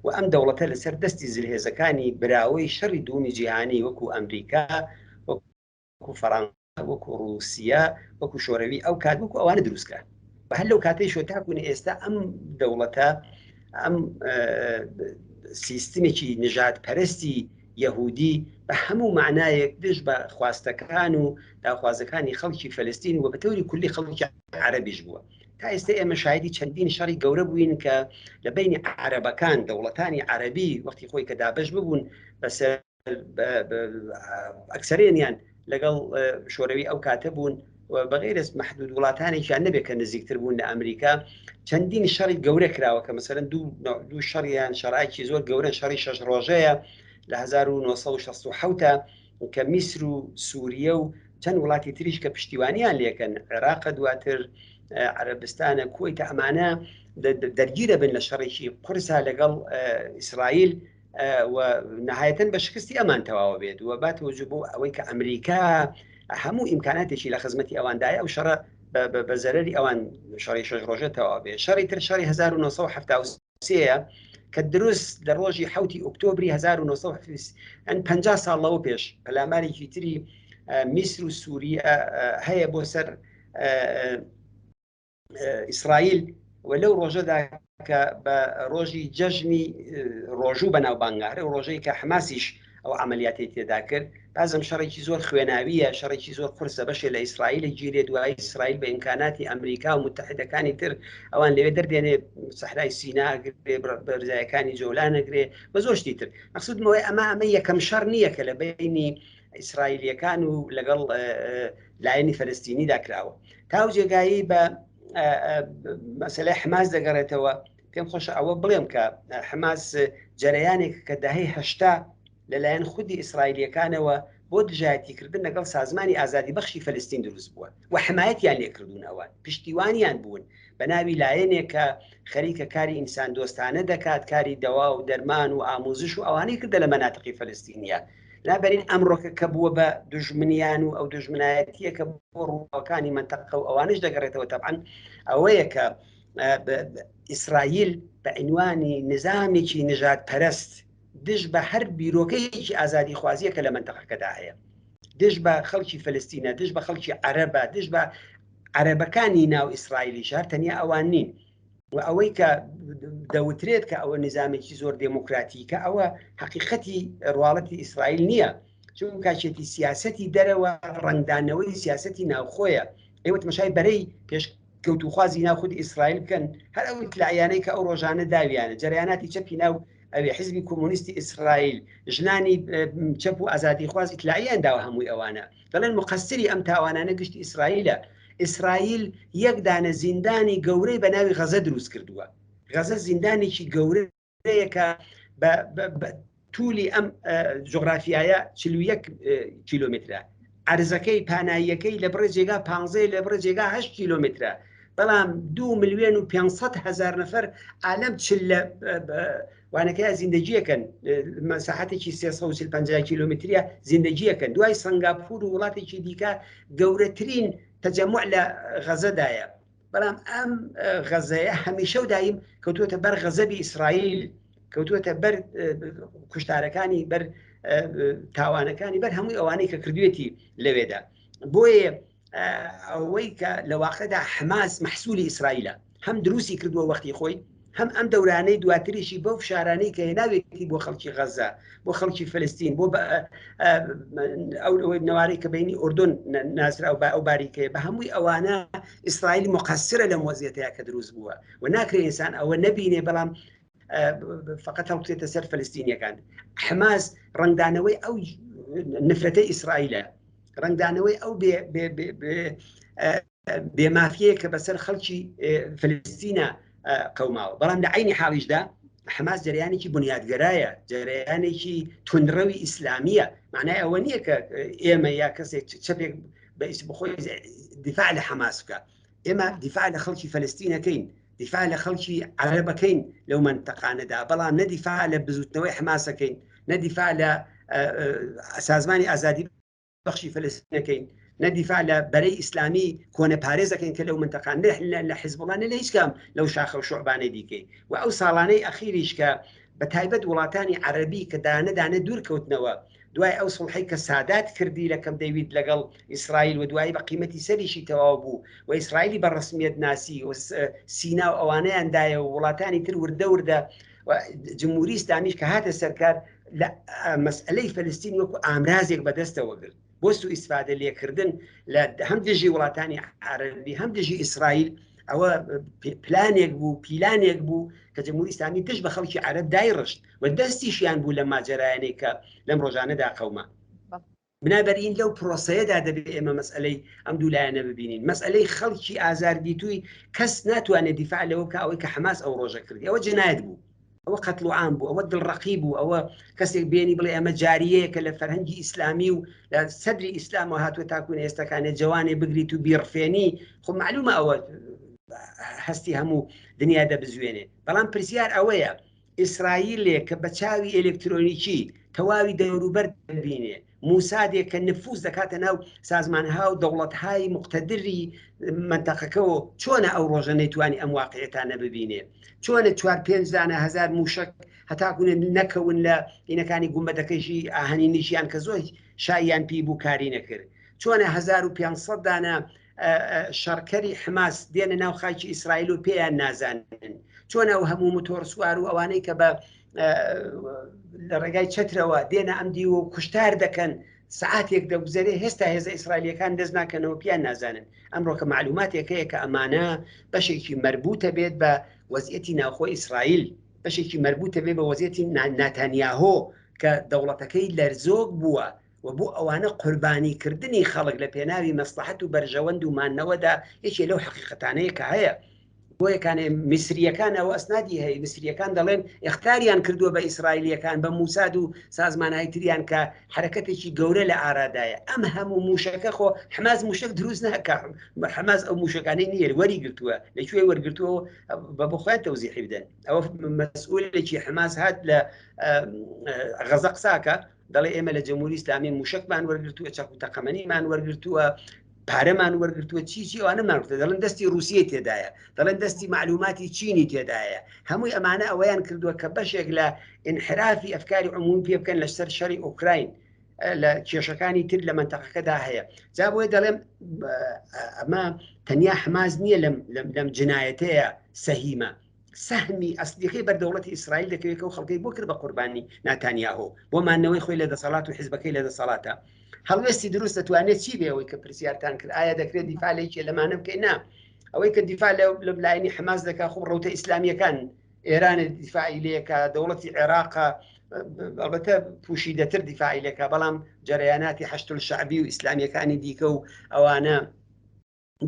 و ئەم دەوڵەتە لەسەر دەستی زلهێزەکانی براوەی شەڕی دووەمی جیهانی وەکو ئەمریکا، وەکو فەڕانسە، وەکو ڕووسیە، وەکو شۆرەوی ئەو کات وەکو ئەوانە دروست کرا. و هەر لەو کاتەیشەوە تاکوو ئێستا ئەم دەوڵەتە ئەم سیستمێکی نژادپەرستی یەهودی بە هەموو معنایەک دژ بە خواستەکان و داخوازەکانی خەڵکی فەلستین و بە تەوری کولی خەڵکی عەرەبیش بووە. تا ئێستا ئێمە شایدی چەندین شەڕی گەورە بووین کە لە بینی عەرەبەکان دەوڵەتانی عەرەبی وەختی خۆی کە دابەش ببوون بەسەر ئەکسەرێنیان لەگەڵ شۆرەوی ئەو کاتە بوون و بەغیرەس محدود وڵاتانێکیان نەبێت کە نزیکتر بوون لە ئەمریکا چەندین شەڕی گەورە کراوە کە مەسەرەن دوو دوو شەڕیان شەڕایکی زۆر گەورە شەڕی شەش ڕۆژەیە لە 1967 کە میسر و سووریە و چەند وڵاتی تریش کە پشتیوانیان لێکەن عێراق دواتر عەربستانە کوەیتە ئەمانە دەرگیرە بن لە شەڕێکی قورسا لەگەڵ ئیسرائیل و نهایەتەن بە شکستی ئەمان تەواوە بێت و با تەوەجو بۆ ئەوەی کە ئەمریکا هەموو ئیمکاناتێکی لە خزمەتی ئەواندایە ئەو شەڕە بە زەرەری ئەوان شەڕی شەش ڕۆژە تەواو بێت شەڕی تر شەڕی 1973 کە دروست لە ڕۆژی حوتی ئۆکتۆبری 1950 ساڵ لەوە پێش پەلامارێکی تری میسر و سووریە هەیە بۆ سەر ئیسرائیل و لەو ڕۆژەدا کە بە ڕۆژی جەژنی ڕۆژوو بەناوبانگە هەر ئەو ڕۆژەی کە حەماسیش ئەو عملیاتی تێدا کرد بازم شەڕێکی زۆر خوێناویە شەڕێکی زۆر قورسە بەشێ لە ئیسرائیل گیرێ دوای ئیسرائیل بە ئیمکاناتی ئەمریکا و متحدەکانی تر ئەوان لەوێ دەردێنێ سەحرای سینا گرێ بەرزایەکانی جۆلانەگرێ بە زۆر شتی تر مەقسودمەوەی ئەمە ئەمە یەکەم شەڕ نییە کە لە بینی ئیسرائیلیەکان و لەگەڵ لایەنی فەلەستینیدا کراوە تا ئەو جێگایی بە مەسلەی حماس دەگەڕێتەوە پێم خۆشە ئەوە بڵێم کە حماس جەرەیانێک کە داهی هەشتا لەلایەن خودی ئیسرائیلیەکانەوە بۆ دژایەتیکردن لەگەڵ سازمانی ئازادی بەخشی فلستین دروست بووە و حمایەتیان لێکردوون ئەوان پشتیوانیان بوون بە ناوی لایەنێک کە خەریکە کاری ئینسان دۆستانە دەکات کاری دەوا و دەرمان و ئاموزش و ئەوانەی کردە لە مەناتقی فلستینیە لابەرین ئەمڕۆکە کە بووە بە دوژمنیان و ئەو دوژمنایەتیە کە بۆ ڕووداوەکانی مەنتەقە و ئەوانش دەگەڕێتەوە تەبعەن ئەوەیە کە ئیسرائیل بە عنوانی نظامێکی نژاد پەرست دژ بە هەر بیرۆکەیەکی ئازادیخوازیە کە لە مەنتەقەکەدا هەیە، دژ بە خەڵکی فلستینە، دژ بە خەڵکی عەرەبە، دژ بە عەرەبەکانی ناو ئیسرائیلیش، هەر تەنیا ئەوان نین. و ئەوەی کە دەوترێت کە ئەوە نیزامێکی زۆر دێموکراتیکە، ئەوە حەقیقەتی ڕواڵەتی ئیسرائیل نییە، چونکە کاچێتی سیاسەتی دەرەوە ڕەنگدانەوەی سیاسەتی ناوخۆیە. ئێوە تەماشای بەرەی پێشکەوتوخوازی ناو خودی ئیسرائیل بکەن، هەر ئەو ئیتلاعیانەی کە ئەو ڕۆژانە داویانە، جەرەیاناتی چەپی ناو ئەوێ حزبی کۆمۆنیستی ئیسرائیل، ژنانی چەپ و ئازادیخواز ئیتلاعیان داوە، هەمووی ئەوانە دەڵێن مقەسری ئەم تاوانانە گشتی ئیسرائیلە. ئیسرائیل یەک دانە زیندانی گەورەی بە ناوی غەزە دروست کردووە. غەزە زیندانێکی گەورەیە کە بە تولی ئەم جوغرافیایە 41 کیلۆمەترە، عەرزەکەی پاناییەکەی لە بڕێ جێگا پانزەیە، لە بڕێ جێگا 8 کیلۆمەترە، بەڵام 2 ملیۆن و 500 هەزار نەفەر ئالەم چل لە وانەکەیا زیندەگیەکەن، مەساحەتێکی 340 کیلۆمەتریە زیندەگیەکەن. دوای سنگاپور و وڵاتێکی دیکە گەورەترین تەجەموع لە غەزەدایە. بەڵام ئەم غەزەیە هەمیشە و دایم کەوتووەتە بەر غەزەبی ئیسرائیل، کەوتووەتە بەر کوشتارەکانی، بەر تاوانەکانی، بەر هەمووی ئەوانەی کە کردوێتی لەوێدا. بۆیە ئەوەی کە لە واقعدا حەماس مەحسولی ئیسرائیلە، هەم دروستی کردووە وەختی خۆی، هەم ئەم دەورانەی دواتریشی بەو فشارانەی کە هێناوێتی بۆ خەڵکی غەزە، بۆ خەڵکی فلستین، بۆ ئەو نەوارەی کە بینی ئوردن ناسراو بە ئەو باریکەیە، بە هەمووی ئەوانە ئیسرائیل مقەسرە لەم وەزیەتەیە کە دروست بووە و ناکرێ ئینسان ئەوە نەبینێ، بەڵام فقط هەڵبکرێتە سەر فلستینیەکان. حەماس ڕەنگدانەوەی ئەو نفرەتەی ئیسرائیلە، ڕەنگدانەوەی ئەو بێمافیەیە کە بەسەر خەڵکی فلستینە قەوماوە. بەڵام لە عینی حاڵیشدا حەماس جەریانێکی بنیادگەرایە، جەریانێکی توندڕەوی ئیسلامیە. معنای ئەوە نییە کە ئێمە یا کەسێک چەپێک بە بخۆی دیفاع لە حەماس بکە. ئێمە دیفاع لە خەڵکی فلستینەکەین، دیفاع لە خەڵکی عەرەبەکەین لەو مەنتەقانەدا، بەڵام نە دیفاع لە بزوتنەوەی حەماسەکەین، نە دیفاع لە سازمانی ئازادی بەخشی فلستینەکەین، نە دیفاع لە بەرەی ئیسلامی کۆنەپارێزەکەین کە لەو منتەقان، نە لە حزبوڵا، نە لە هیچ کام لەو شاخە و شعبانەی دیکەی. و ئەو ساڵانەی ئەخیریش کە بە تایبەت وڵاتانی عەرەبی کە دانە دانە دوور کەوتنەوە دوای ئەو سوڵحەی کە سادات کردی لە کەم دەیوید لەگەڵ ئیسرائیل و دوایی بە قیمەتی سەریشی تەواو بوو و ئیسرائیلی بە ڕسمیەت ناسی و سینا و ئەوانەیان دایە و وڵاتانی تر وردە وردە و جمهوری ئیسلامیش کە هاتە سەرکار لە مەسئلەی فلستین وەکو ئامرازێک بەدەستەوە گرت بۆ سو ئیسفادە لێکردن لە هەم دژی وڵاتانی عەرەبی هەم دژی ئیسرائیل. ئەوە پلانێک بوو، پیلانێک بوو کە جمهوری ئیسلامی دژ بە خەڵکی عەرەب دایڕشت و دەستیشیان بوو لە ماجەرایانەی کە لەم ڕۆژانەدا قەوما. بنابەرین لەو پرۆسەیەدا دەبێت ئێمە مەسئلەی ئەم دوو لایەنە ببینین. مەسئلەی خەڵکی ئازاردیتووی کەس ناتوانێت دیفاع لەوە بکە ئەوەی کە حەماس ئەو ڕۆژە کردی ئەوە جەنایەت بوو، ئەوە قەتڵ و عام بوو، ئەوە دڵڕەقی بوو، ئەوە کەسێک بێنی بڵێ ئەمە جاریەیە کە لە فەرهەنگی ئیسلامی و لە سەدری ئیسلامەوە هاتووە تاکوون ئێستەکانێ جوانێ بگریت و بیڕفێنی، خۆ معلومە ئەوە هەستی هەموو دنیا دەبزوێنێ. بەڵام پرسیار ئەوەیە ئیسرائیلێک کە بە چاوی ئەلکترۆنیکی تەواوی دەوروبەر دەبینێ، موسادێک کە نفوز دەکاتە ناو سازمانها و دەوڵەتهای مقتەدری مەنتەقەکەوە، چۆنە ئەو ڕۆژە نەیتوانی ئەم واقعیەتانە ببینێ؟ چۆنە چوار پێنج دانە هەزار موشک هەتاکوونە نەکەون لە ئینەکانی گومبەدەکەیشی ئاهەنینیشیان کە زۆر شاییان پێی بوو کاری نەکرد؟ چۆنە 1500 دانە شەڕکەری حماس دێنە ناو خاکی ئیسرائیل و پێیان نازانن؟ چۆن ئەو هەموو موتۆر سوار و ئەوانەی کە بە لە ڕێگای چەترەوە دێنە ئەم دیوە و کوشتار دەکەن، سعاتێک دەگوزەرێ هێستا هێزە ئیسرائیلیەکان دەست ناکەنەوە پیان نازانن؟ ئەمڕۆ کە معلوماتێک هەیە کە ئەمانە بەشێکی مەربوتە بێت بە وەزیەتی ناوخۆ ئیسرائیل، بەشێکی مەربوتە بێت بە وەزیەتی ناتانیاهۆ کە دەوڵەتەکەی لەرزۆک بووە و بۆ ئەوانە قوربانی کردنی خەڵک لە پێناوی مەسڵەحەت و بەرژەوەند و مانەوەدا یەکێ لەو حەقیقەتانەیە کە هەیە. بۆیەکانێ میسریەکان ئەوە ئەسنادی هەیە، میسریەکان دەڵێن ئیختاریان کردووە بە ئیسرائیلیەکان، بە موساد و سازمانهای تریان کە حرەکەتێکی گەورە لە ئارادایە. ئەم هەموو موشەکە خۆ حەماس موشەک دروست ناکە، حەماس ئەو موشەکانەی نییە وەری گرتووە، لە کوێ وەرگرتووە بە بۆ خۆیان تەوزیحی بدەن. ئەوە مەسئولێکی حەماس هات لە غەزە قساکە دەڵێ ئێمە لە جمهوری ئیسلامی موشکمان وەرگرتووە، چەک و تەقەمەنیمان وەرگرتووە. پارەمان وەرگتووە چی چی ئەوانەمان وتە دەڵێن دەستی رووسیە تێدایە دەڵێن دەستی معلوماتی چینی تێدایە هەمووی ئەمانە ئەوەیان کردووە کە بەشێک لە ئینحرافی ئەفکاری عمومی پێ بکەن لەسەر شەڕی ئۆکراین لە کێشەکانی تر لە مەنتەقەکەدا هەیە جا بۆیە دەڵێم ئەمە تەنیا حەماس نییە لەم لەم جنایەتەیە سەهیمە سەهمی ئەسلیەکەی بەر دەوڵەتی ئیسرائیل دەکەوێت کە ئەو خەڵکەی بۆ کرد بە قوربانی ناتانیاهۆ بۆ مانەوەی خۆی لە دەسەڵات و حزبەکەی لە دەسەڵاتە هەڵوێستی دروست دەتوانێت چی بێ ئەوەی کە پرسیارتان کرد ئایا دەکرێت دیفاع لە یەکێ لەمانە بکەین نا ئەوەی کە دیفاع لە لایەنی حەماس دەکا خۆ ڕەوتە ئیسلامیەکان ئێران دیفاعی لێکا دەوڵەتی عێراقە ئەڵبەتە پوشیدەتر دیفاعی لێکا بەڵام جەرەیاناتی حەشتول شەعبی و ئیسلامیەکانی دیکە و ئەوانە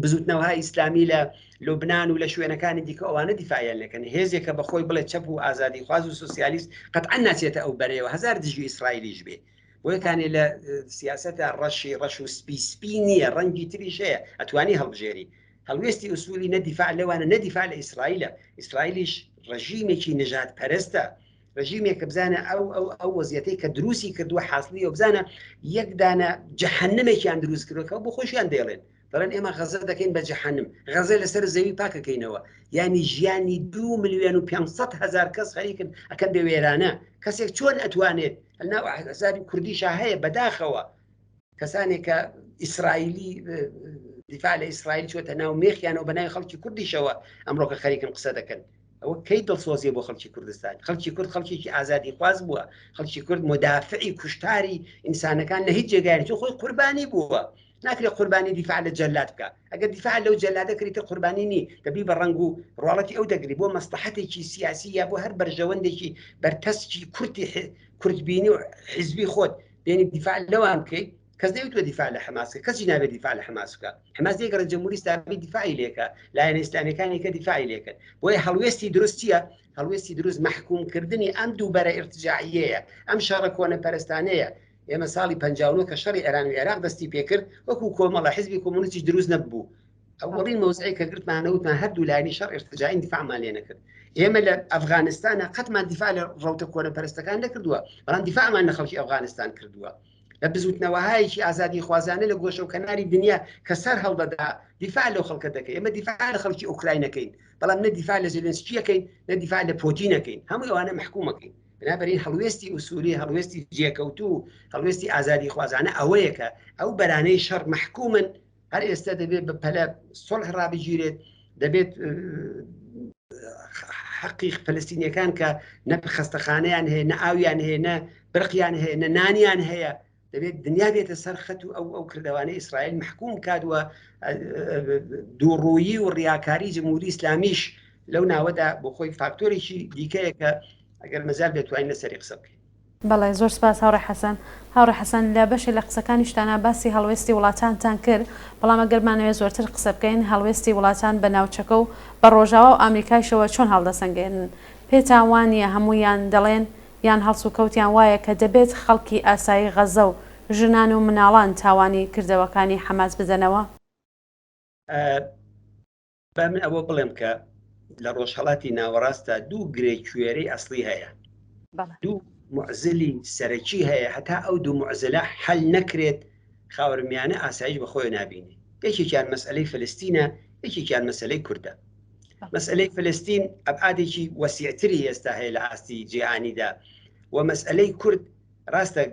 بزوتنەوەهای ئیسلامی لە لوبناان و لە شوێنەکانی دیکە ئەوانە دیفاعیان لەکەن هێزێکە بە خۆی بڵێ چەپ و ئازادی خواز و سوسیالیست قەتعا ناچێتە ئەو بەرەیەوە هەزار دژی ئیسرائیلیش بێ بۆیەکانێ لە سیاسەتە ڕەشی ڕەش و سپی سپی نییە ڕەنگی تریش هەیە ئەتوانی هەڵبژێری هەڵوێستی ئوسولی نە دیفاع لەوانە نە دیفاع لە ئیسرائیلە ئیسرائیلیش ڕژیمێکی نەژاد پەرستە ڕژیمێکە بزانە ئەو ئەو ئەو وەزیەتەی کە دروستی کردووە حاصلی و بزانە یەک دانە جەهەنمێکیان دروست کردووە کە بۆ خۆشیان دەیڵێن دەڵێن ئێمە غەزە دەکەین بە جەهەنم غەزە لەسەر زەوی پاکەکەینەوە یعنی ژیانی دو ملیۆن و 500 هزار کەس خەریکن ئەکەن بێ وێرانە کەسێک چۆن ئەتوانێت لەناو ئەحزابی کوردیشا هەیە بەداخەوە کەسانێک کە ئیسرائیلی دیفاع لە ئیسرائیل چۆتە ناو مێخیانەوە بە ناوی خەڵکی کوردیشەوە ئەمڕۆکە خەریکن قسە دەکەن ئەوە کەی دڵسۆزیە بۆ خەڵکی کوردستان خەڵکی کورد خەڵکێکی ئازادی خواز بووە خەڵکی کورد مدافعی کوشتاری ئینسانەکان لە هیچ جێگایەک چون خۆی قوربانی بووە ناکرێت قوربانی دیفاع لە جەلاد بکە ئەگەر دیفاع لەو جەلادە کردی قوربانی نی دەبی بە ڕەنگ و ڕواڵەتی ئەو دەگری بۆ مەسلحەتێکی سیاسی یا بۆ هەر بەرژەوەندێکی بەرتەسکی کورتی کورتبینی و حیزبی خۆت بێنی دیفاع لەوان بکەیت کەس نەیوتوە دیفاع لە حەماس کە کەسی نابێت دیفاع لە حەماس بکە حەماس لێگەڕێ جمهوری ئیسلامی دیفاعی لێکە لایەنە ئیسلامیەکانی کە دیفاعی لێکەن بۆیە هەڵوێستی دروست چییە هەڵوێستی دروست مەحکوم کردنی ئەم دوو بەرە ئیرتجاعیەیە ئەم شەڕە کۆنە پەرستانەیە ئێمە ساڵی 59 کە شەڕی ئێران و عێراق دەستی پێکرد وەکو کۆمەڵە حزبی کۆمۆنیستیش دروست نەبوو ئەوەڵین مەوزعی کە گرتمانە وتمان هەردوو لایەنی شەڕ ئیرتجاعین دیفاعمان لێ نەکرد ئێمە لە ئەفغانستانە قەتمان دیفاع لە ڕەوتە کۆنە پەرستەکان نەکردووە بەڵام دیفاعمان لە خەڵکی ئەفغانستان کردووە لە بزوتنەوەهایەکی ئازادیخوازانە لە گۆشە و کەناری دنیا کە سەر هەڵدەدا دیفاع لەو خەڵکە دەکەین ئێمە دیفاع لە خەڵکی ئۆکراین نەکەین بەڵام نە دیفاع لە زێلێنسکی ئەکەین نە دیفاع لە پۆتین ئەکەین هەموو ئەوانە مەحکوم ئەکەین بنابەرین هەڵوێستی ئوسولی هەڵوێستی جێکەوتوو هەڵوێستی ئازادیخوازانە ئەوەیە کە ئەو بەرانەی شەڕ مەحکومن هەر ئێستا دەبێت بە پەلە سڵح ڕابگیرێت دەبێت حەقی فلستینیەکان کە نە خەستەخانەیان هەیە نە ئاویان هەیە نە برقیان هەیە نە نانیان هەیە دەبێت دنیا بێتە سەر خەت و ئەو ئەو کردوانەی ئیسرائیل محکوم کات وە دووڕوویی و ڕیاکاری جمهوری ئیسلامیش لەو ناوەدا بۆ خۆی فاکتۆرێکی دیکەیە کە ئەگەر مەجال بێت توانین لەسەری قسە بکەین. بەڵێ زۆر سپاس هاوڕێ حەسەن. هاوڕێ حەسەن لە بەشێ لە قسەکانیشتانا باسی هەڵوێستی وڵاتانتان کرد، بەڵام ئەگەر بمانەوێ زۆرتر قسە بکەین هەڵوێستی وڵاتان بە ناوچەکە و بە ڕۆژاوا و ئامریکایشەوە چۆن هەڵدەسەنگێنن؟ پێتان وا نییە هەموویان دەڵێن یان هەڵسوکەوتیان وایە کە دەبێت خەڵکی ئاسایی غەزە و ژنان و مناڵان تاوانی کردەوەکانی حەماس بدەنەوە؟ با من ئەوە بڵێم کە لە ڕۆژهەڵاتی ناوەڕاستدا دوو گرێ کوێرەی ئەسڵی هەیە دوو معزلی سەرەکی هەیە هەتا ئەو دوو معزلە حل نەکرێت خاورمیانە ئاسایش بە خۆی نابینێ یەکێکیان مەسئلەی فلستینە یەکێکیان مەسلەی کوردە مەسئلەی فلستین ئەبعادێکی وەسیعتری ئێستا هەیە لە ئاستی جیهانیدا و مەسئلەی کورد ڕاستە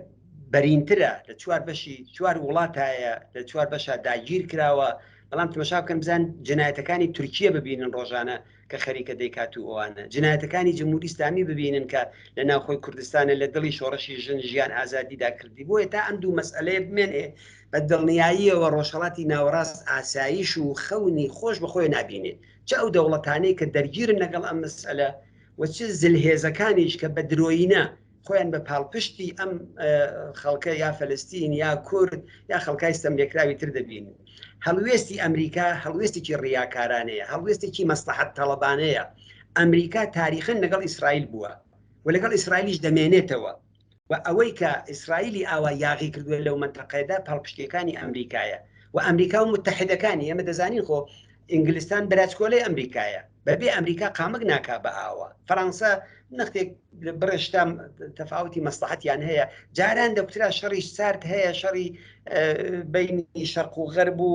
بەرینترە لە چوار بەشی چوار وڵاتایە لە چوار بەشە داگیر کراوە بەڵام تمەشا بکەن بزان جنایەتەکانی تورکیە ببینن ڕۆژانە کە خەریکە دەیکات و ئەوانە جنایەتەکانی جمهوری ئیسلامی ببینن کە لە ناوخۆی کوردستانە لە دڵی شۆڕشی ژن ژیان ئازادیدا کردی بۆیە تا ئەم دوو مەسئلەیە بمێنێ بە دڵنیاییەوە ڕۆژهەڵاتی ناوەڕاست ئاسایش و خەونی خۆش بەخۆی نابینێ چ ئەو دەوڵەتانەی کە دەرگیرن لەگەڵ ئەم مەسئلە و چ زلهێزەکانیش کە بە درۆینە خۆیان بە پاڵپشتی ئەم خەڵکە یا فەلستین یا کورد یا خەڵکای ستەملێکراوی تر دەبینن. هەڵوێستی ئەمریکا هەڵوێستێکی ڕیاکارانەیە، هەڵوێستێکی مەسڵەحەت تەڵەبانەیە. ئەمریکا تاریخەن لەگەڵ ئیسرائیل بووە و لەگەڵ ئیسرائیلیش دەمێنێتەوە و ئەوەی کە ئیسرائیلی ئاوا یاغی کردووە لەو مەنتەقەیەدا پاڵپشتیەکانی ئەمریکایە و ئەمریکا و متحدەکانی ئێمە دەزانین خۆ. ئینگلستان براچکۆلەی ئەمریکایە، بەبێ ئەمریکا قامک ناکا بە ئاوە. فەرانسە نەختێک بڕێ شتا تەفاوتی مەسڵەحەتیان هەیە. جاران دەکوترا شەڕی سارد هەیە، شەڕی بەینی شەرق و غەرب و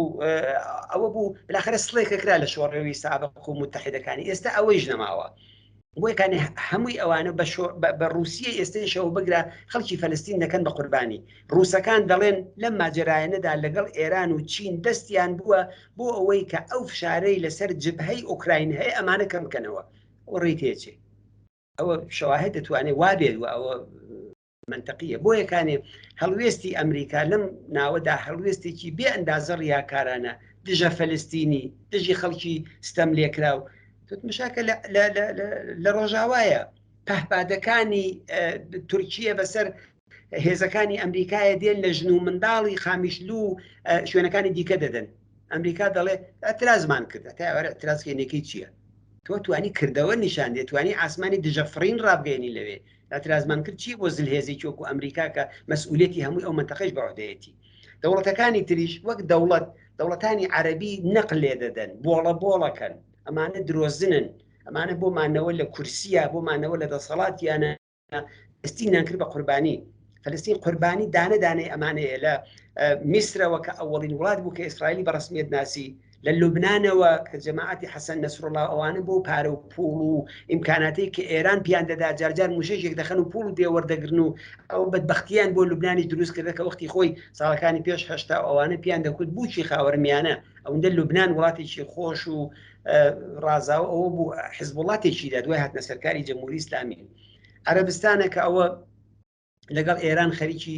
ئەوە بوو، بالاخرە سڵێکە کرا لە شۆڕەوی سابق و متحدەکانی. ئێستا ئەوەیش نەماوە. بۆیەکانی هەمووی ئەوانە بە ڕووسیە ئێستەیشەوە بگرە خەڵکی فەلەستین دەکەن بە قوربانی. ڕووسەکان دەڵێن لەم ماجەرایەنەدا لەگەڵ ئێران و چین دەستیان بووە بۆ ئەوەی کە ئەو فشارەی لەسەر جبهەی ئۆکراین هەیە ئەمانە کەم بکەنەوە. ئەوە ڕێی تێچێ. ئەوە شەواهد دەتوانێت وابێت و ئەوە مەنتەقیە. بۆیە کانێ هەڵوێستی ئەمریکا لەم ناوەدا هەڵوێستێکی بێ ئەندازە ڕیاکارانە، دژە فەلەستینی، دژی خەڵکی ستەم لێکراو. تمشاکە لە ڕۆژاوایە پەهپادەکانی تورکیە بەسەر هێزەکانی ئەمریکایە دێن لە ژن و منداڵی قامیشلو و شوێنەکانی دیکە دەدەن. ئەمریکا دەڵێ ئەترازمان کرد، تا ئەوەرە ئەترازکەینەکەی چییە؟ تۆ توانی کردەوە نیشان دێ، توانی ئاسمانی دژە فڕین ڕابگەێنی لەوێ. ئەترازمان کرد چییە بۆ زلهێزێکی وەکو ئەمریکا کە مەسئولیەتی هەمووی ئەو مەنتەقەیش بە عهدەیەتی. دەوڵەتەکانی تریش وەک دەوڵەت، دەوڵەتانی عەرەبی نەق لێ دەدەن، بۆڵە بۆڵەکەن، ئەمانە درۆزنن، ئەمانە بۆ مانەوە لە کورسیە، بۆ مانەوە لە دەسەڵاتیانە فلستینیان کرد بە قوربانی. فلستین قوربانی دانە دانەی ئەمانەیە، لە میسرەوە کە ئەوەڵین وڵات بوو کە ئیسرائیلی بە ڕسمیەت ناسی، لە لوبنانەوە کە جەماعەتی حەسەن نەسروڵڵا ئەوانە بۆ پارە و پوڵ و ئیمکاناتی کە ئێران پیان دەدا جارجار موشەکێک دەخەن و پوڵ پێ وەردەگرن و ئەو بەدبەختیان بۆ لوبنانی دروست کردە کە وەختی خۆی ساڵەکانی پێش 80 ئەوانە پیان دەکوت بووکی خاوەرمیانە. ئەوەندە لوبنان وڵاتێکی خۆش و ڕازاوە ئەوە بوو حزبوڵاتێکی دا دوای هاتنە سەرکاری جمهوری ئیسلامی. عەرەبستانە کە ئەوە لەگەڵ ئێران خەریکی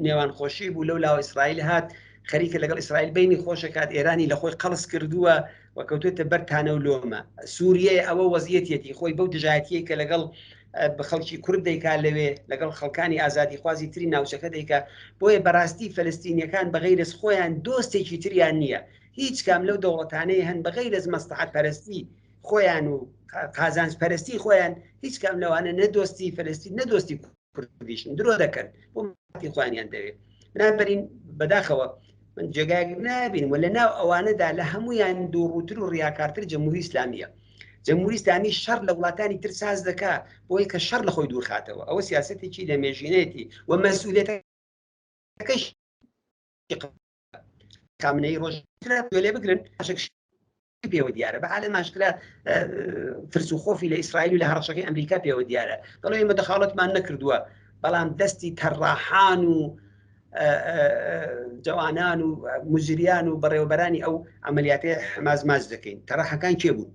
نێوان خۆشی بوو، لەو لاوە ئیسرائیل هات خەریکە لەگەڵ ئیسرائیل بینی خۆشەکات، ئێرانی لە خۆی قەڵس کردووە و کەوتێتە بەر تانە و لۆمە. سووریە ئەوە وەزیەتیەتی خۆی بەو دژایەتیەی کە لەگەڵ بە خەڵکی کورد دەیکا لەوێ، لەگەڵ خەڵکانی ئازادیخوازی تری ناوچەکە دەیکا. بۆیە بەڕاستی فەلەستینیەکان بەغەیرەز خۆیان دۆستێکی تریان نییە. هیچ کام لەو دەوڵەتانەی هەن بەغەیرەز مەسڵەحەت پەرستی خۆیان و قازانج پەرستی خۆیان، هیچ کام لەوانە نە دۆستی فەلەستین نە دۆستی کوردیشن، درۆ دەکەن بۆ مافی خۆیانیان دەوێت. بنابەرین بەداخەوە من جێگایەک نابینم و لە ناو ئەوانەدا لە هەمویان دووڕووتر و ڕیاکارتر جمهوری ئیسلامیە. جمهوری ئیسلامی شەڕ لە وڵاتانی تر ساز دەکا بۆی کە شەڕ لە خۆی دوورخاتەوە. ئەوە سیاسەتێکی لە مێژینەیەتی و مەسئولیەتەکەی خامنەیی ڕۆژ لێ بگرن پێوە دیارە بە عالم ئاشکرا ترس و خۆفی لە ئیسرائیل و لە هەڕەشەکەی ئەمریکا پێوە دیارە. دەڵێ ئێمە دەخاڵەتمان نەکردووە، بەڵام دەستی تەڕاحان و جوانان و مزریان و بەڕێوەبەرانی ئەو عملیاتی حەماس ماچ دەکەین. تەڕاحەکان کێ بوون؟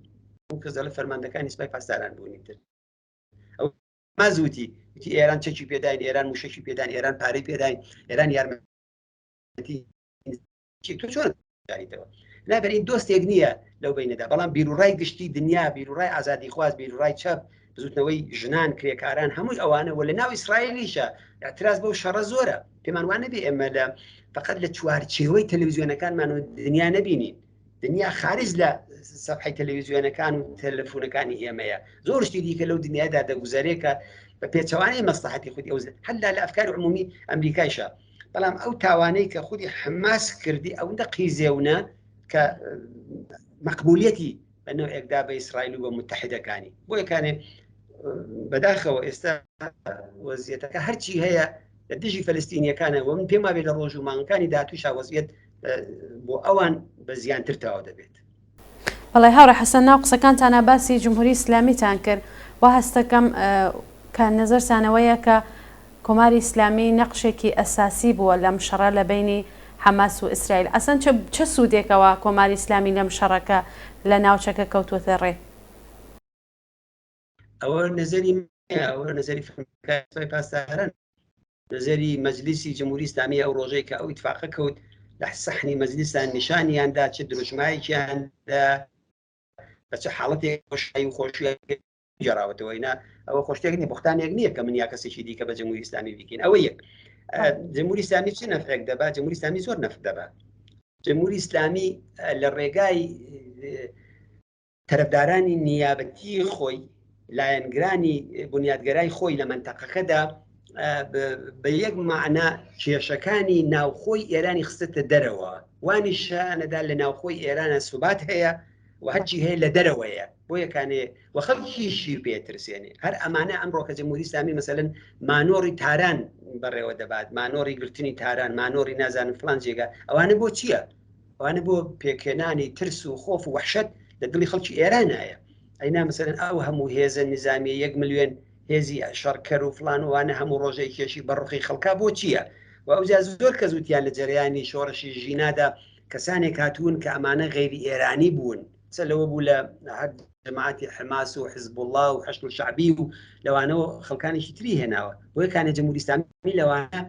ئەو کەس دەڵێ فەرماندەکانی سپای پاسداران بوونی تر. ئەو حەماس وتی، وتی ئێران چەکی پێداین، ئێران موشەکی پێداین، ئێران پارەی پێداین، ئێران یارمەتی تۆ چۆن داریتەوە؟ نابەرین دۆستێک نییە لەو بینەدا. بەڵام بیرروڕای گشتی دنیا، بیرروڕای ئازادیخواز، بیرروڕای چەپ، بزوتنەوەی ژنان، کرێکاران، هەمووی ئەوانە و لە ناو ئیسرائیلیشە اعتراض بەو شەڕە زۆرە. پێمان وان نەبێ ئێمە لە فقط لە چوارچێوەی تەلەڤیزیۆنەکانمان و دنیا نەبینین. دنیا خارج لە سەفحەی تەلەڤیزیۆنەکان و تەلەفۆنەکانی ئێمەیە. زۆر شتی دیکە لەو دنیادا دەگوزەرێ کە بە پێچەوانەی مەسلحەتی خودی ئەو هەلا لە ئەفکاری عمومی ئەمریکایشە. بەڵام ئەو تاوانەی کە خودی حەماس کردی ئەوەندە قیزێونە کە مەقبولیەتی بە نەوعێکدا بە ئیسرائیل و بە متحدەکانی. بۆ یەکانێ بەداخەوە ئێستا وەزیەتەکە هەرچی هەیە لە دژی فەلەستینیەکانە و من پێم وابێ لە ڕۆژ و مانگەکانی داهاتووشا وەزیەت بۆ ئەوان بە زیانتر تەواو دەبێت. بەڵێ هاوڕێ حەسەن ناو قسەکانتانا باسی جمهوری ئیسلامیتان کرد وا هەستەکەم کە نەزەرتان ئەوەیە کە کۆماری ئیسلامی نەقشێکی ئەساسی بووە لەم شەڕە لە بەینی حەماس و ئیسرائیل ئەسەن چ چ سوودێکەوە کۆماری ئیسلامی لەم شەڕە کە لە ناوچەکە کەوتووەتە ڕێ؟ ئەوە نەزەری منە، ئەوە نەزەری فەرماندەی پاسداران، نەزەری مەجلیسی جمهوری ئیسلامی ئەو ڕۆژەی کە ئەو ئیتفاقە کەوت لە سەحنی مەجلیسان نیشانیان دا چ دروشمایەکیان دا بە چ حاڵەتێک خۆشحاڵی و خۆشیان گێڕاوەتەوە. ئینا ئەوە خۆشتێک نییە، بوختانێک نییە کە من یا کەسێکی دیکە بە جمهوری ئیسلامی بیکەین. ئەوە یەک. جمهوری ئیسلامی چ نەفعێک دەبا؟ جمهوری ئیسلامی زۆر نەفع دەبا. جمهوری ئیسلامی لە ڕێگای تەرەفدارانی نیابەتی خۆی، لایەنگرانی بنیادگەرای خۆی لە مەنتەقەکەدا بە یەک مەعنا کێشەکانی ناوخۆی ئێرانی خستە دەرەوە، وا نیشانەدا لە ناوخۆی ئێرانە سوبات هەیە. و هەرچی هەیە لە دەرەوەیە بۆ یەکانێ و خەڵکیشی پێ ترسێنێ. هەر ئەمانە ئەمڕۆ کە جمهوری ئیسلامی مەسەلەن مانۆڕی تاران بەڕێوە دەبات، مانۆڕی گرتنی تاران، مانۆڕی نازانم فڵان جێگا، ئەوانە بۆ چییە؟ ئەوانە بۆ پێکهێنانی ترس و خۆف و وەحشەت لە دڵی خەڵکی ئێرانایە. ئەینا مەسەلەن ئەو هەموو هێزە نیزامیە یەک ملیۆن هێزی شەڕکەر و فڵان و وانە هەموو ڕۆژێک کێشی بە ڕقی خەڵکا بۆ چییە؟ و ئەوجا زۆر کەس وتیان لە جەرەیانی شۆڕشی ژینادا کەسانێک هاتوون کە ئەمانە غەیری ئێرانی بوون، قسە لەوە بوو لە هەر جەماعەتی حەماس و حزبوڵڵا و حەشد شەعبی و لەوانەوە خەڵکانێکی تری هێناوە، بۆیە کانێ جمهوری ئیسلامی لەوانە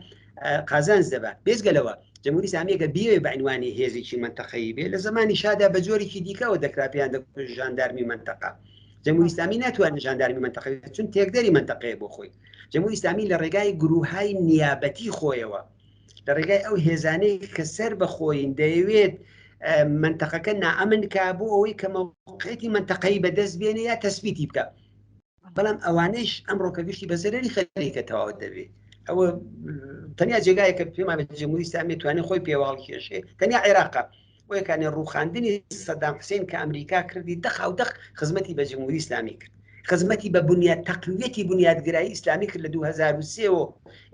قازانج دەبا. بێجگە لەوە جمهوری ئیسلامی ئەگەر بیەوێ بە عینوانی هێزێکی مەنتەقەیی بێ لە زەمانی شادا بە جۆرێکی دیکەوە دەکرا پێیان دەگوت ژاندارمی مەنتەقە. جمهوری ئیسلامی ناتوانێت ژاندارمی مەنتەقە بێت چون تێکدەری مەنتەقەیە بۆ خۆی. جمهوری ئیسلامی لە ڕێگای گروههای نیابەتی خۆیەوە لە ڕێگای ئەو هێزانەی کە سەر بە خۆین دەیەوێت مەنتەقەکە نائەمن کا بۆ ئەوەی کە مەوقعیەتی مەنتەقەیی بەدەست بێنێ یا تەسبیتی بکە. بەڵام ئەوانەیش ئەمڕۆ کە گشتی بە زەرەری خەریکە تەواو دەبێ. ئەوە تەنیا جێگایەکە پێمان بێت جمهوری ئیسلامی توانێت خۆی پێوە هەڵکێشێ تەنیا عێراقە. بۆیە کانێ ڕووخاندنی سەدام حوسێن کە ئەمریکا کردی دەقاو دەق خزمەتی بە جمهوری ئیسلامی کرد. خزمەتی بە بنیاد تەقویەتی بنیادگرایی ئیسلامی کرد لە 2003 وە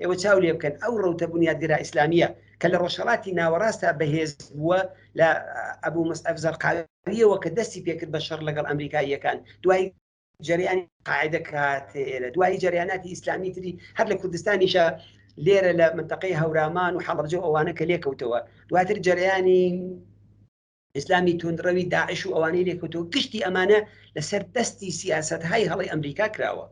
ئێوە چاو لێ بکەن ئەو ڕەوتە بنیادگرا ئیسلامیە کە لە ڕۆژهەڵاتی ناوەڕاستا بەهێز بووە لە ئەبوو مصعب زەرقاویەوە کە دەستی پێکرد بە شەڕ لەگەڵ ئەمریکاییەکان دوای جەریانی قاعدە کە هاتە ئێرە دوایی جەریاناتی ئیسلامی تری هەر لە کوردستانیشە لێرە لە منتەقەی هەورامان و حەڵەبجە و ئەوانە کە لێکەوتەوە دواتر جەریانی ئیسلامی توندڕەوی داعش و ئەوانەی لێکەوتەوە گشتی ئەمانە لەسەر دەستی سیاسەتهای هەڵەی ئەمریکا کراوە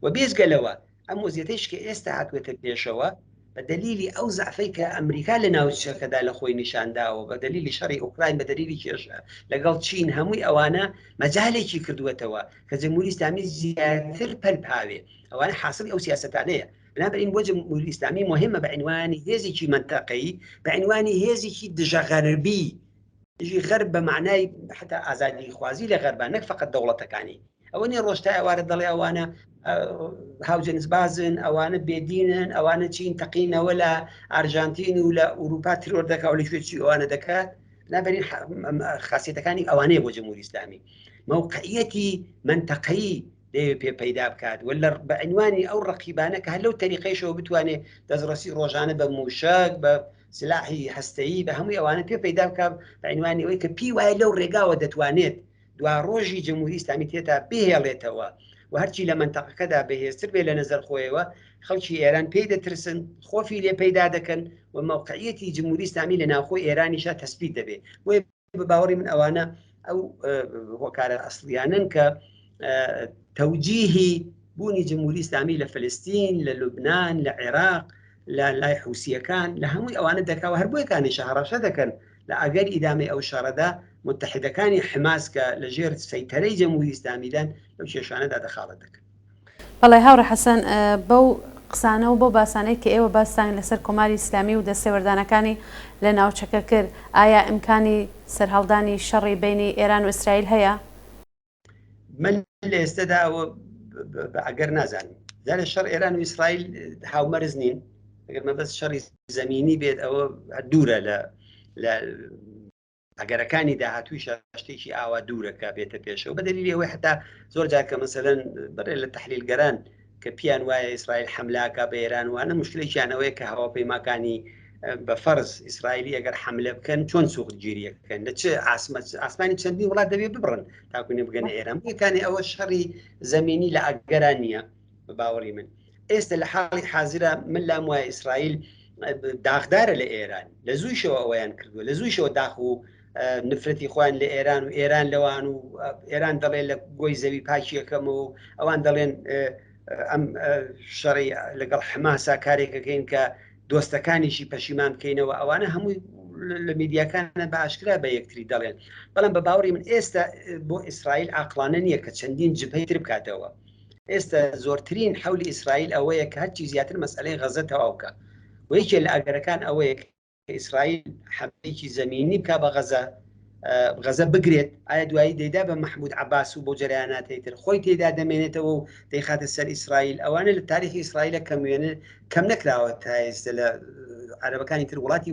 و بێجگە لەوە ئەم وەزیەتەیش کە ئێستا هاتووەتە پێشەوە بە دەلیلی ئەو زەعفەی کە ئەمریکا لە ناوچەکەدا لە خۆی نیشان داوە بە دەلیلی شەڕی ئۆکراین بە دەلیلی کێشە لەگەڵ چین هەمووی ئەوانە مەجالێکی کردووەتەوە کە جمهوری ئیسلامی زیاتر پەل پاوێ ئەوانە حاصلی ئەو سیاسەتانەیە بنابراین بۆ جمهوری ئیسلامی مهمە بە عنوانی هێزێکی مەنتەقەیی بە عنوانی هێزێکی دژە غەربی دژی غەرب بە معنای حتا ئازادی خوازی لە غەربا نەک فقط دەوڵەتەکانی ئەوە نیە ڕۆژ تا ئێوارە دەڵێ ئەوانە هاوجنسبازن ئەوانە بێدینن ئەوانە چین تەقینەوە لە ئارژانتین و لە ئوروپا ترۆر دەکا و لە کوێ چی ئەوانە دەکات نابەرین خاصیتەکانی ئەوانەیە بۆ جمهوری ئیسلامی مەوقعیەتی منتەقەیی دەیەوێت پێ پەیدا بکات و لە بە عنوانی ئەو ڕقیبانە کە هەر لەو تەریقەیشەوە بتوانێت دەستڕەسی ڕۆژانە بە موشک بە سلاحی هەستەیی بە هەمووی ئەوانە پێ پەیدا بکات بە عنوانی ئەوەی کە پێی وایە لەو ڕێگاوە دەتوانێت دواڕۆژی جمهوری ئیسلامی تێتا بهێڵێتەوە و هەرچی لە مەنتەقەکەدا بەهێزتر بێ لە نەزەر خۆیەوە خەڵکی ئێران پێی دەترسن خۆفی لێ پەیدا دەکەن و مەوقعیەتی جمهوری ئیسلامی لە ناوخۆی ئێرانیشا تەسبیت دەبێ بۆیە بە باوەڕی من ئەوانە ئەو هۆکارە ئەسڵیانن کە تەوجیهی بوونی جمهوری ئیسلامی لە فلستین لە لوبناان لە عێراق لە لای حوسییەکان لە هەمووی ئەوانە دەکا و هەر بۆیەکانیشە هەڕەشە دەکەن لە ئەگەر ئیدامەی ئەو شەڕەدا متحدەکانی حماس کە لە ژێر سەیتەرەی جەمهوری ئیسلامیدان لەو کێشانەدا دەخاڵەت دەکەن. بەڵێ هاوڕێ حەسەن، بەو قسانە و بەو باسانەی کە ئێوە باستان لەسەر کۆماری ئیسلامی و دەستێوەردانەکانی لە ناوچەکە کرد، ئایا ئیمکانی سەرهەڵدانی شەڕی بەینی ئێران و ئیسرائیل هەیە؟ من لە ئێستەدا ئەوە بە ئەگەر نازانم. جارێ شەڕ ئێران و ئیسرائیل هاومەرز نین. ئەگەر مەبەست شەڕی زەمینی بێت ئەوە دوورە لە لە ئەگەرەکانی داهاتوویشە شتێکی ئاوا دوورە کە بێتە پێشەوە بە دەلیلی ئەوەی حتا زۆر جار کە مەسەلەن بەڕێ لە تەحلیلگەران کە پیان وایە ئیسرائیل حەملاکە بە ئێران وانە مشکلێکیان ئەوەیە کە هەواپەیماکانی بە فەرز ئیسرائیلی ئەگەر حملە بکەن چۆن سوخت گیریەکەن لە چ ئاسمانی چەندین وڵات دەبێ ببڕن تاکو بگەنە ئێران بۆیەکانی ئەوە شەڕی زەمینی لە ئەگەران نییە بە باوەڕی من ئێستا لە حاڵی حازرە من لام وایە ئیسرائیل داخدارە لە ئێران لە زوویشەوە ئەوەیان کردووە لە زوویشەوە داخ و نفرەتی خۆیان لە ئێران و ئێران لەوان و ئێران دەڵێ لە گۆی زەوی پاکیەکەم و ئەوان دەڵێن ئەم شەڕی لەگەڵ حەماسا کارێکەکەین کە دۆستەکانیشی پەشیمان بکەینەوە ئەوانە هەمووی لە میدیاکانە بە ئاشکرا بە یەکتری دەڵێن بەڵام بە باوەڕی من ئێستا بۆ ئیسرائیل عقلانە نییە کە چەندین جبهەی تر بکاتەوە ئێستا زۆرترین حەولی ئیسرائیل ئەوەیە کە هەرچی زیاتر مەسئلەی غەزە تەواو بکە و یەکێ لە ئەگەرەکان ئەوەیە کە ئیسرائیل حەملەیەکی زەمینی بکا بە غەزە غەزە بگرێت ئایا دوایی دەیدا بە مەحمود عەباس و بۆ جەرەیاناتەی تر خۆی تێدا دەمێنێتەوە و دەیخاتە سەر ئیسرائیل ئەوانە لە تاریخی ئیسرائیلە کەم وێنە کەم نەکراوە تا ئێستا لە عەرەبەکانی تر وڵاتی.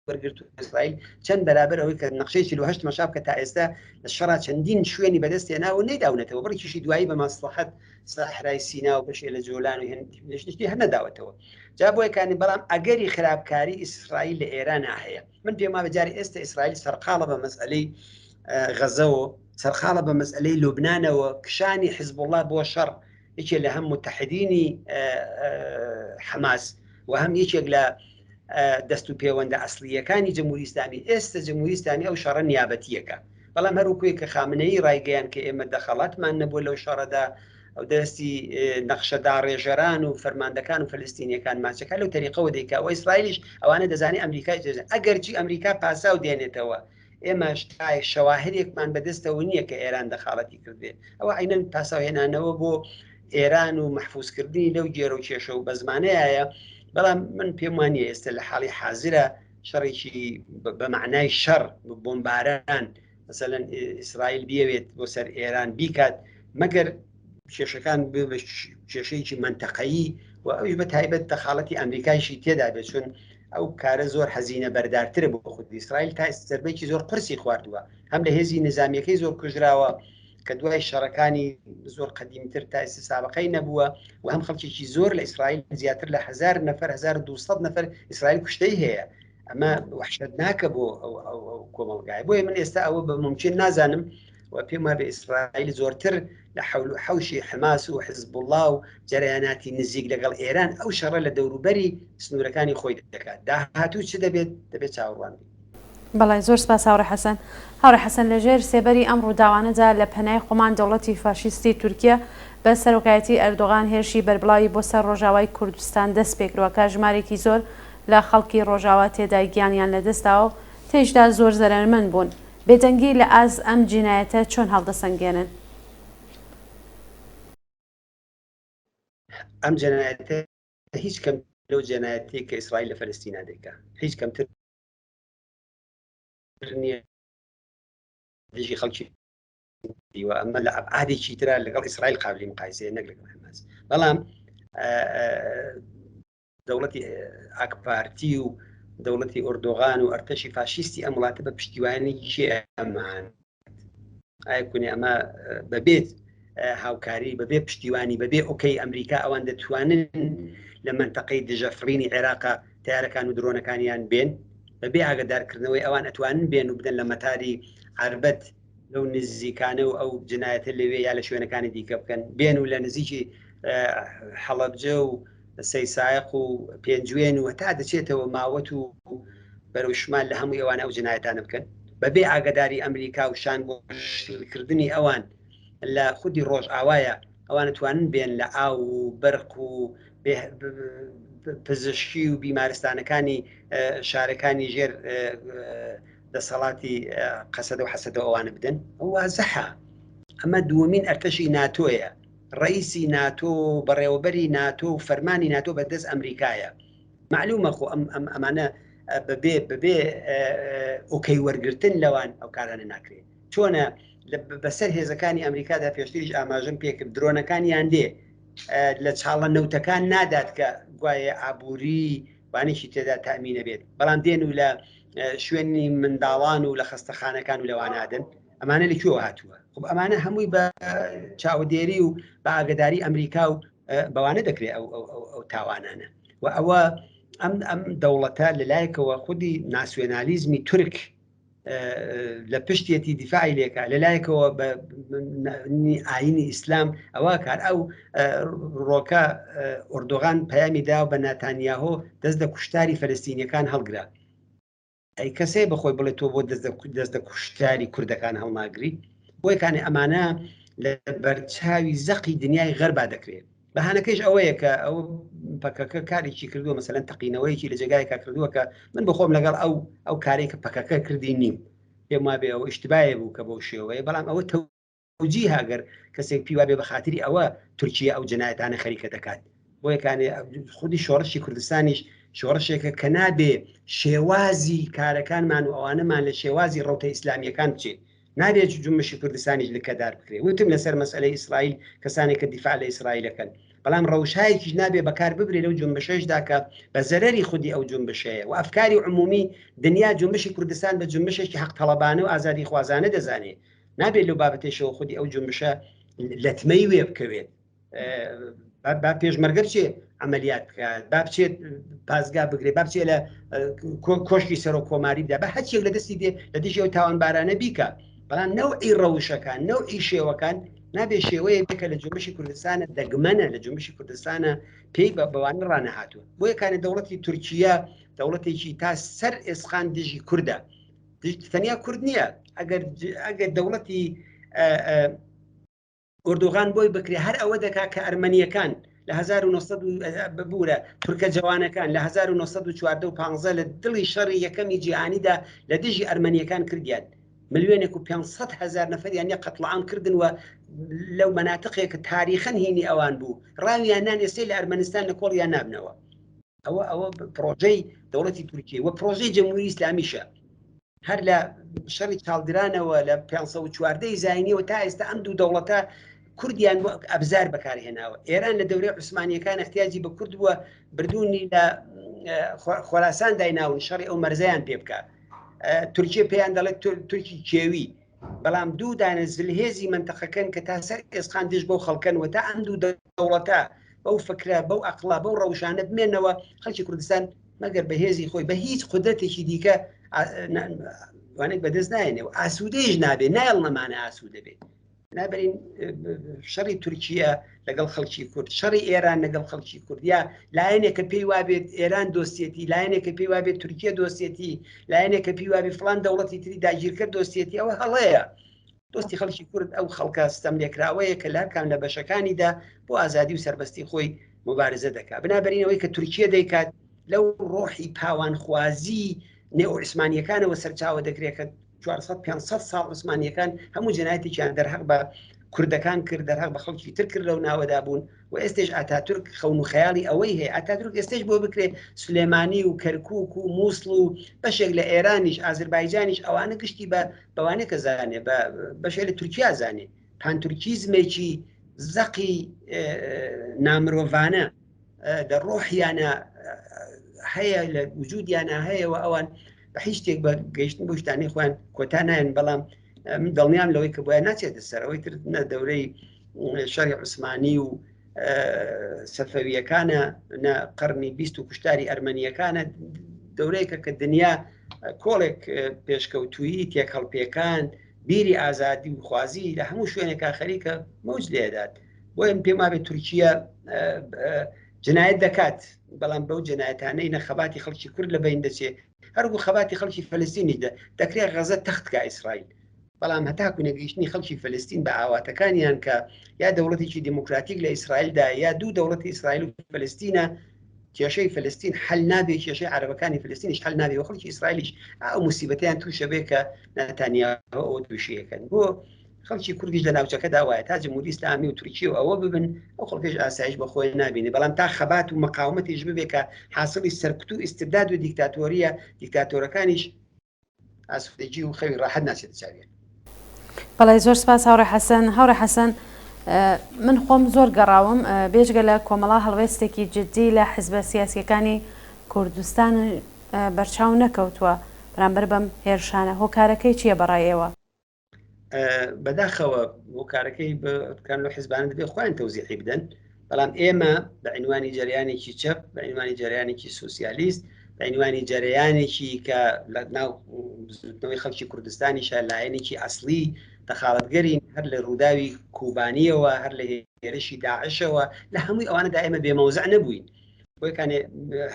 وەرگرت و ئیسرائیل چەند بەرابەر ئەوەی کە نەخشەی 48 مەشاب کە تا ئێستا لە شەڕا چەندین شوێنی بەدەست هێناوە و نەیداونەتەوە، بڕێکیشی دوایی بە مەسڵەحەت سەحرای سینا و بەشێ لە جۆلان و هێندێکی هەر نەداوەتەوە. جا بۆیە کانی بەڵام ئەگەری خراپکاری ئیسرائیل لە ئێران هەیە. من پێم وابێ جارێ ئێستا ئیسرائیل سەرقاڵە بە مەسئەلەی غەزەوە، سەرقاڵە بە مەسئەلەی لوبنانەوە، کشانی حزبوڵڵا بۆ شەڕ یەکێ لە هەم متحدینی حەماس و هەم یەکێک لە دەست و پێوەندە ئەسڵییەکانی جمهوری ئیسلامی ئێستە جمهوری ئیسلامی ئەو شەڕە نیابەتیەکە بەڵام هەروکوێ کە خامنەیی ڕایگەیان کە ئێمە دەخەڵاتمان نەبووە لەو شەڕەدا ئەو دەستی نەخشە داڕێژەران و فەرماندەکان و فلستینیەکان ماچەکە لەو تەریقەوە دەیکا و ئیسرائیلیش ئەوانە دەزانێت ئەمریکای ئەگەرچی ئەمریکا پاساو دێنێتەوە ئێمەش تا شەواهدێکمان بەدەستەوە نییە کە ئێران دەخاڵەتی کردبێ ئەوە عینەن پاساوهێنانەوە بۆ ئێران و مەحفوزکردنی لەو گێرە و کێشە و بەزمانەیە بەڵام من پێم وانە ئێستا لە حاڵی حازرە شەڕێکی بە معنای شەڕ بۆمباران مەسەلەن ئیسرائیل بیەوێت بۆ سەر ئێران بیکات مەگەر کێشەکان بە کێشەیەکی منتەقەیی و ئەوش بە تایبەت دەخاڵەتی ئەمریکایشی تێدا بێت چون ئەو کارە زۆر هەزینە بەردارترە بۆ خودی ئیسرائیل تا زربێکی زۆر قورسی خواردووە هەم لە هێزی نظامیەکەی زۆر کوژراوە کە دوای شەڕەکانی زۆر قەدیمتر تا ئێستا سابقەی نەبووە و هەم خەڵکێکی زۆر لە ئیسرائیل زیاتر لە هزار نەفەر 1200 نەفەر ئیسرائیل کوشتەی هەیە ئەمە وحشتناکە بۆ ئەو ئەو کۆمەڵگای بۆیە من ئێستا ئەوە بە ممکن نازانم و پێم وابێ ئیسرائیل زۆرتر لە حەول و حەوشی حەماس و حزبوڵا و جەرەیاناتی نزیک لەگەڵ ئێران ئەو شەڕە لە دەوروبەری سنوورەکانی خۆی دەکات داهاتوو چ دەبێت دەبێت چاوەڕوان بین. بەڵێ زۆر سپاس هاوڕێ حەسەن. هاوڕێ حەسەن لە ژێر سێبەری ئەم ڕووداوانەدا لە پەنای خۆمان دەوڵەتی فاشیستی تورکیە بە سەرۆکایەتی ئەردۆغان هێرشی بەربڵاوی بۆ سەر ڕۆژاوای کوردستان دەست پێکردوە کە ژمارێکی زۆر لە خەڵکی ڕۆژاوا تێدا گیانیان لە دەست داوە و تێیشدا زۆر زەرەرمەند بوون. بێدەنگی لە ئاست ئەم جینایەتە چۆن هەڵدەسەنگێنن؟ ئەم جەنایەتە هیچ کەم لەو جەنایەتەی کە ئیسرائیل لە فەلەستینا دەیکا هیچ کەمتر نییە دژی خەڵکی و ئەمە لە ئەبعادێکی ترا لەگەڵ ئیسرائیل قابلی مقایسەیە نەک لەگەڵ حەماس بەڵام دەوڵەتی ئاکپارتی و دەوڵەتی ئۆردۆغان و ئەرتەشی فاشیستی ئەم وڵاتە بە پشتیوانی کێ ئەمان ئایا کونێ ئەمە بەبێت هاوکاری بەبێ پشتیوانی بەبێ ئۆکەی ئەمریکا ئەوان دەتوانن لە منتەقەی دژە فڕینی عێراقا تارەکان و درۆنەکانیان بێن بەبێ ئاگدارکردنەوەی ئەوان ئەتوانن بێن و بدەن لە مەتاری عربەت لەو نزیکانە و ئەو جنایەتە لەوێ یا لە شوێنەکانی دیکە بکەن بێن و لە نزیکی حەڵەبجە و سەیسایەق و پێنجوێن و هەتا دەچێتەوە ماوەت و بەرەو شمال لە هەموو ئەوانە ئەو جنایەتانە بکەن بەبێ ئاگداری ئەمریکا و شان بۆ کردنی ئەوان لە خودی ڕۆژئاوایە ئەوان توانن بێن لە ئاو و بەرق و پزیشکی و بیمارستانەکانی شارەکانی ژێر دەسەڵاتی قەسەدە و حەسەدە ئەوانە بدەن ئەو وازحە ئەمە دووەمین ئەرتەشی ناتۆیە ڕئیسی ناتۆ و بەڕێوەبەری ناتۆ و فەرمانی ناتۆ بەدەست ئەمریکایە معلومە خۆ ئەم ئەم ئەمانە بەبێ بەبێ ئۆکەی وەرگتن لەوان ئەو کارانە ناکرێت چۆنە بەسەر هێزەکانی ئەمریکادا پێشتریش ئاماژەم پێکرد درۆنەکانیان دێ لە چاڵە نەوتەکان نادات کە گوایە ئابووری وانێکی تێدا تامینە بێت بەڵام دێن و لە شوێنی منداڵان و لە خەستەخانەکان و لەوانادن ئەمانە لە کوێوە هاتووە خب ئەمانە هەمووی بە چاودێری و بە ئاگداری ئەمریکا و بەوانە دەکرێت ئەو ئەو تاوانانە و ئەوە ئەم ئەم دەوڵەتە لەلایەکەوە خودی ناسیۆنالیزمی تورک لە پشتیەتی دیفاعی لێکە لەلایەکەوە بە ئاینی ئیسلام ئەوە کار ئەو ڕۆکە ئۆردۆغان پەیامی دا بە ناتانیاهۆ دەست لە کوشتاری فەلستینیەکان هەڵگرە ئەی کەسێ بەخۆی بڵێ تۆ بۆ دەست لە کوشتاری کوردەکان هەڵناگری بۆیەکانی ئەمانە لە بەرچاوی زەقی دنیای غەربا دەکرێت بەهانەکەیش ئەوەیە کە ئەو پەکەکە کارێکی کردووە مەسەلەن تەقینەوەیەکی لە جێگایەکا کردووە کە من بەخۆم لەگەڵ ئەو ئەو کارێک کە پەکەکە کردی نیم پێم وابێ ئەو ئیشتباهێ بوو کە بەو شێوەیە بەڵام ئەوە تەوجیه ئەگەر کەسێک پێی وابێ بە خاتری ئەوە تورکیە ئەو جەنایەتانە خەریکە دەکات بۆیەکانێ خودی شۆڕشی کوردستانیش شۆڕشێکە کە نابێ شێوازی کارەکانمان و ئەوانەمان لە شێوازی ڕەوتە ئیسلامیەکان بچێت نابێت جونبشی کوردستانیش لکەدار بکرێت. وتم لەسەر مەسئەلەی ئیسرائیل کەسانێک کە دیفاع لە ئیسرائیل ئەکەن. بەڵام ڕەوشایەکیش نابێ بەکار ببرێ لەو جونبشەشدا کە بە زەرەری خودی ئەو جونبشەیە و ئەفکاری عمومی دنیا جونبشی کوردستان بە جونبشێکی حەق تەڵەبانە و ئازادی خوازانە دەزانێ نابێت لەو بابەتێشەوە خودی ئەو جونبشە لەتمەی وێ بکەوێت با پێشمەرگە بچێ عملیات بکات با بچێت پاسگا بگرێ با بچێ لە کۆشکی سەرۆک کۆماری بدا بە هەچێک لە دەستی دێ لە دژی ئەو تاوانبارانە بیکە بەڵام نەوعی ڕەوشەکان نەوعی شێوەکان نابێ شێوەیە بێ کە لە جنبشی کوردستانە دەگمەنە لە جنبشی کوردستانە پێی بە بەوانە ڕانەهاتووە بۆیە کانێ دەوڵەتی تورکیا دەوڵەتێکی تا سەر ئێسقان دژی کوردە تەنیا کورد نییە ئەگەر ئەگەر دەوڵەتی ئۆردوغان بۆی بکرێ هەر ئەوە دەکا کە ئەرمەنیەکان لە 1900 ببورە تورکە جوانەکان لە 1914 و 15 لە دڵی شەڕی یەکەمی جیهانیدا لە دژی ئەرمەنیەکان کردیان ملیۆنێک و 500 هزار نەفەریان یە قەتڵعام کردن و لەو مەناتقێک کە تاریخەن هینی ئەوان بوو ڕاویان نان ئێستەی لە ئەرمەنستان لە کۆڵیان نابنەوە ئەوە ئەوە پرۆژەی دەوڵەتی تورکیە و پرۆژەی جمهوری ئیسلامیشە هەر لە شەڕی چاڵدرانەوە لە 514 ی زاینیەوە تا ئێستا ئەم دوو دەوڵەتە کوردیان بۆ ئەبزار بەکارهێناوە ئێران لە دەورەی عوسمانیەکان احتیاجی بە کورد بووە بردوونی لە خۆراسان دایناون شەڕی ئەو مەرزیان پێ بکە تورکیە پێیان دەڵێت تورکی کێوی بەڵام دوو دانە زلهێزی منتەقەکەن کە تا سەر ئێسقان دژ بەو خەڵکەن و تا ئەم دوو دەوڵەتە بەو فکرە بەو ئەقڵە بەو ڕەوشانە بمێنەوە خەڵکی کوردستان مەگەر بەهێزی خۆی بە هیچ قودرەتێکی دیکە وانێک بەدەست نایەنێ و ئاسوودەیش نابێ نایڵ نەمانە ئاسوودە بێت نابرین شەڕی تورکیا لەگەڵ خەڵکی کورد شەڕی ئێران لەگەڵ خەڵکی کورد یا لایەنێکە پێی وابێت ئێران دۆستێتی لایەنێکە پێی وابێت تورکیا دۆستێتی لایەنێکە پێی وابێ فلان دەوڵەتی تری داگیرکەر دۆستێتی ئەوە هەڵەیە دۆستی خەڵکی کورد ئەو خەڵکە ستەملێکراوەیە کە لە کام لە بەشەکانیدا بۆ ئازادی و سەربەستی خۆی مبارزە دەکات بنابرینەوەی کە تورکیە دەیکات لەو ڕۆحی پاوانخوازی نێو عوسمانیەکانەوە سەرچاوە دەکرێت کە 400 500 ساڵ عوسمانیەکان هەموو جنایەتێکیان دەرهەق بە کوردەکان کرد دەرهەق بە خەڵکی تر کرد لەو ناوەدا بوون و ئێستێش ئاتاتورک خەون و خەیاڵی ئەوەی هەیە ئاتاتورک ئێستێش بۆ بکرێ سلێمانی و کەرکوک و مووسڵ و بەشێک لە ئێرانیش ئازربایجانیش ئەوانە گشتی بە بەوانە کە زانێ بە بەشێ لە تورکیا زانێ پانتورکیزمێکی زەقی نامرۆڤانە لە ڕۆحیانە هەیە لە وجودیانە هەیە و ئەوان بە هیچ شتێک بە گەیشتن بۆ شتانی خۆیان کۆتا نایەن بەڵام من دڵنیام لەوەی کە بۆیان ناچێتە سەر ئەوەی تر نە دەورەی شەڕی عوسمانی و سەفەویەکانە نە قەرنی 20 و کوشتاری ئەرمەنیەکانە دەورەیەکە کە دنیا کۆڵێک پێشکەوتویی تێکهەڵپێکان بیری ئازادی و خوازی لە هەموو شوێنێکا خەریکە مەوج لێدات بۆیە من پێم وابێت تورکیا جنایەت دەکات بەڵام بەو جنایەتانەی نە خەباتی خەڵکی کورد لە بین دەچێت هەرگو خەباتی خەڵکی فلستینیش دەکرێت غەزە تەخت کا ئیسرائیل بەڵام هەتاکو نەگەیشتنی خەڵکی فلستین بە ئاواتەکانیان کە یا دەوڵەتێکی دیموکراتیک لە ئیسرائیلدا یا دوو دەوڵەتی ئیسرائیل و فلستینە کێشەی فلستین حل نابێ کێشەی عەرەبەکانی فلستینیش حل نابێ و خەڵکی ئیسرائیلیش ئەو موسیبەتیان تووشە بێ کە ناتانیاهۆ ئەوە تووشیەکەن بۆ خەڵکی کوردیش لە ناوچەکەدا وایە تا جمهوری ئیسلامی و تورکی و ئەوە ببن ئەو خەڵکیش ئاسایش بە خۆی نابینێ بەڵام تا خەبات و مقاومەتیش ببێ کە حاصلی سەرکوت و ئیستبداد و دیکتاتۆریە دیکتاتۆرەکانیش ئاسوودەگی و خەوی ڕاحەت ناچێتە چاویان. بەڵێ زۆر سپاس هاوڕێ حەسەن. هاوڕێ حەسەن من خۆم زۆر گەڕاوم بێجگە لە کۆمەڵا هەڵوێستێکی جدی لە حزبە سیاسیەکانی کوردستان بەرچاو نەکەوتووە بەرامبەر بەم هێرشانە هۆکارەکەی چییە بەڕای ئێوە؟ بەداخەوە هۆکارەکەی بکەن لە حزبانە دەبێت خۆیان تەوزیحی بدەن بەڵام ئێمە بە عنوانی جەریانێکی چەپ بە عنوانی جەریانێکی سوسیالیست بە عنوانی جەریانێکی کە لە ناو بزوتنەوەی خەڵکی کوردستانیشە لایەنێکی ئەسلی دەخاڵەتگەرین هەر لە ڕووداوی کوبانیەوە هەر لە هێرشی داعشەوە لە هەمووی ئەوانەدا ئێمە بێمەوزع نەبووین بۆیە کانێ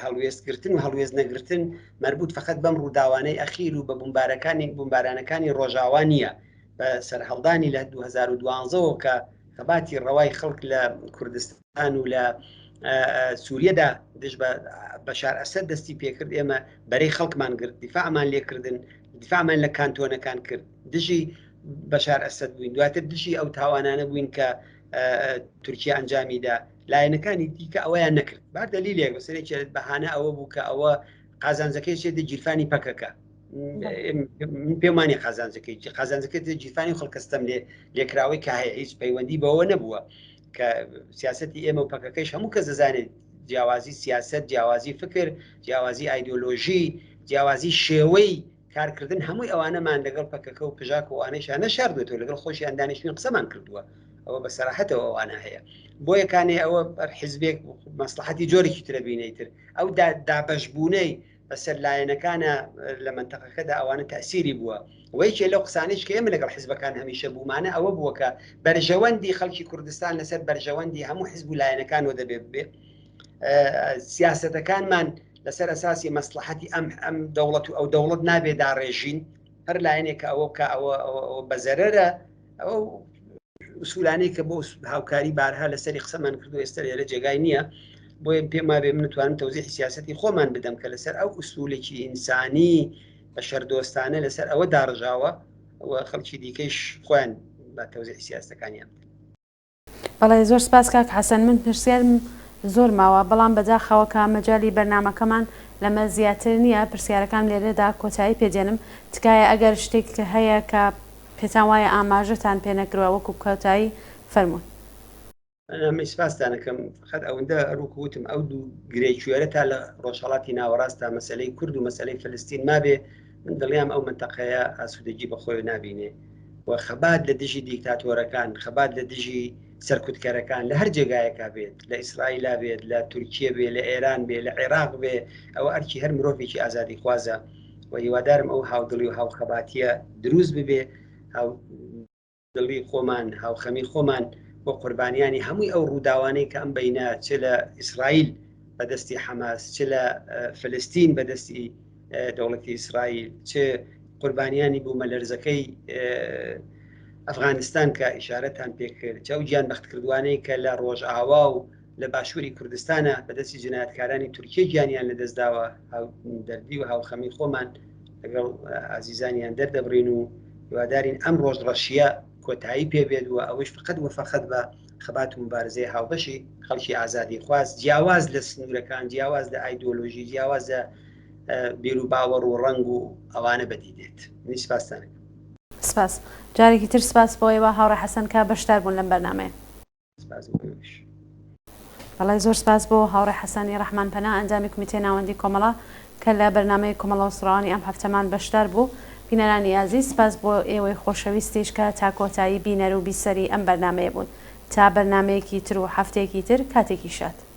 هەڵوێست گرتن و هەڵوێست نەگرتن مەربوط فقط بەم ڕووداوانەی ئەخیر و بە بمبارەکانی بمبارانەکانی ڕۆژاوا نییە بە سەرهەڵدانی لە 2012ەوە کە خەباتی ڕەوای خەڵک لە کوردستان و لە سووریەدا دژ بە بەشار ئەسەد دەستی پێکرد ئێمە بەرەی خەڵکمان گرت دیفاعمان لێکردن دیفاعمان لە کانتۆنەکان کرد دژی بەشار ئەسەد بووین دواتر دژی ئەو تاوانانە بووین کە تورکیا ئەنجامیدا لایەنەکانی دیکە ئەوەیان نەکرد بار دەلیلێک بەسەرێکی بەهانە ئەوە بوو کە ئەوە قازانجەکەی چێتە گیرفانی پەکەکە من پێمانی قازانجەکەی قازانجەکەی گیرفانی خەڵکەستەم لێ لێکراوەی کە هەیە هیچ پەیوەندی بەوە نەبووە. کە سیاسەتی ئێمە و پەکەکەش هەموو کەس دەزانێت جیاوازی سیاسەت، جیاوازی فکر، جیاوازی ئایدۆلۆژی، جیاوازی شێوەی کارکردن هەمووی ئەوانەمان لەگەڵ پەکەکە و پژاک و ئەوانەیشا نەشاردوێتەوە لەگەڵ خۆشیان دانیشتوین قسەمان کردووە ئەوە بە سەراحەتەوە ئەوانە هەیە بۆیە کانێ ئەوە حزبێک مەسلحەتی جۆرێکی ترە بینەیتر ئەو دابەشبوونەی بەسەر لایەنەکانە لە مەنتەقەکەدا ئەوانە تەئسیری بووە و یەکێ لەو قسانەیش کە ئێمە لەگەڵ حزبەکان هەمیشە بوومانە ئەوە بووە کە بەرژەوەندی خەڵکی کوردستان لەسەر بەرژەوەندی هەموو حزب و لایەنەکانەوە دەبێ ببێ سیاسەتەکانمان لەسەر ئەساسی مەسلحەتی ئەم ئەم دەوڵەت و ئەو دەوڵەت نابێ داڕێژین هەر لایەنێک کە ئەوە بکە ئەوە ئەوە بەزەرەرە ئەو ئوسولانەی کە بۆ هاوکاری بارها لەسەری قسەمان کردو ئێستا لێرە جێگای نییە بۆیە پێم وابێ من توانم تەوزیحی سیاسەتی خۆمان بدەم کە لەسەر ئەو ئوسولێکی ئینسانی بە شەردۆستانە لەسەر ئەوە داڕژاوە و خەڵکی دیکەیش خۆیان بە تەوزیحی سیاستەکانیان بدەن. بەڵێ زۆر سپاس کاک حەسەن من پرسیارم زۆر ماوە بەڵام بەداخەوە کە مەجالی بەرنامەکەمان لەمە زیاتر نییە پرسیارەکانم لێرەدا کۆتایی پێ دێنم تکایە ئەگەر شتێک هەیە کە پێتان وایە ئاماژەتان پێ نەکروە وەکو کۆتایی فەرموون. من سپاستان ئەکەم فقط ئەوەندە هەروەکو وتم ئەو دوو گرێ کوێرە تا لە ڕۆژهەڵاتی ناوەڕاست تا مەسەلەی کورد و مەسەلەی فلستین مابێ من دڵیام ئەو منتەقەیە ئاسوودەگی بە خۆی نابینێ و خەبات لە دژی دیکتاتۆرەکان خەبات لە دژی سەرکوتکەرەکان لە هەر جێگایەکا بێت لە ئیسرائیلا بێت لە تورکیە بێ لە ئێران بێ لە عێراق بێ ئەوە ئەرکی هەر مرۆڤێکی ئازادیخوازە و هیوادارم ئەو هاودڵی و هاوخەباتیە دروست ببێ هاودڵی خۆمان هاوخەمی خۆمان بۆ قوربانیانی هەمووی ئەو ڕووداوانەی کە ئەم بینە چ لە ئیسرائیل بەدەستی حەماس چ لە فلستین بەدەستی دەوڵەتی ئیسرائیل چ قوربانیانی بوومەلەرزەکەی ئەفغانستان کە ئیشارەتان پێکرد چ ئەو گیان بەختکردوانەی کە لە ڕۆژئاوا و لە باشووری کوردستانە بەدەستی جنایەتکارانی تورکیە گیانیان لەدەستداوە هاودەردی و هاوخەمی خۆمان لەگەڵ ئازیزانیان دەردەبڕین و هیوادارین ئەم ڕۆژ ڕەشیە کۆتایی پێبێت و ئەوەش فقط و فقط بە خەبات و مبارزەی هاوبەشی خەڵکی ئازادی خواز جیاواز لە سنوورەکان جیاواز لە ئایدۆلۆژی جیاواز لە بیر و باوەڕ و ڕەنگ و ئەوانە بەدی دێت منی سپاستانەکەم. سپاس. جارێکی تر سپاس بۆ ئێوە هاوڕێ حەسەن کە بەشدار بوون لەم بەرنامەیە. سپاس بۆ ئێوەش. بەڵێ زۆر سپاس بۆ هاوڕێ حەسەنی ڕەحمان پەنا ئەندامی کومیتەی ناوەندی کۆمەڵە کە لە بەرنامەی کۆمەڵە وسڕاوانی ئەم هەفتەمان بەشدار بوو. بینەرانی ئازیز سپاس بۆ ئێوەی خۆشەویستیش کە تا کۆتایی بینەر و بیسەری ئەم بەرنامەیە بوون. تا بەرنامەیەکی تر و هەفتەیەکی تر کاتێکی شاد.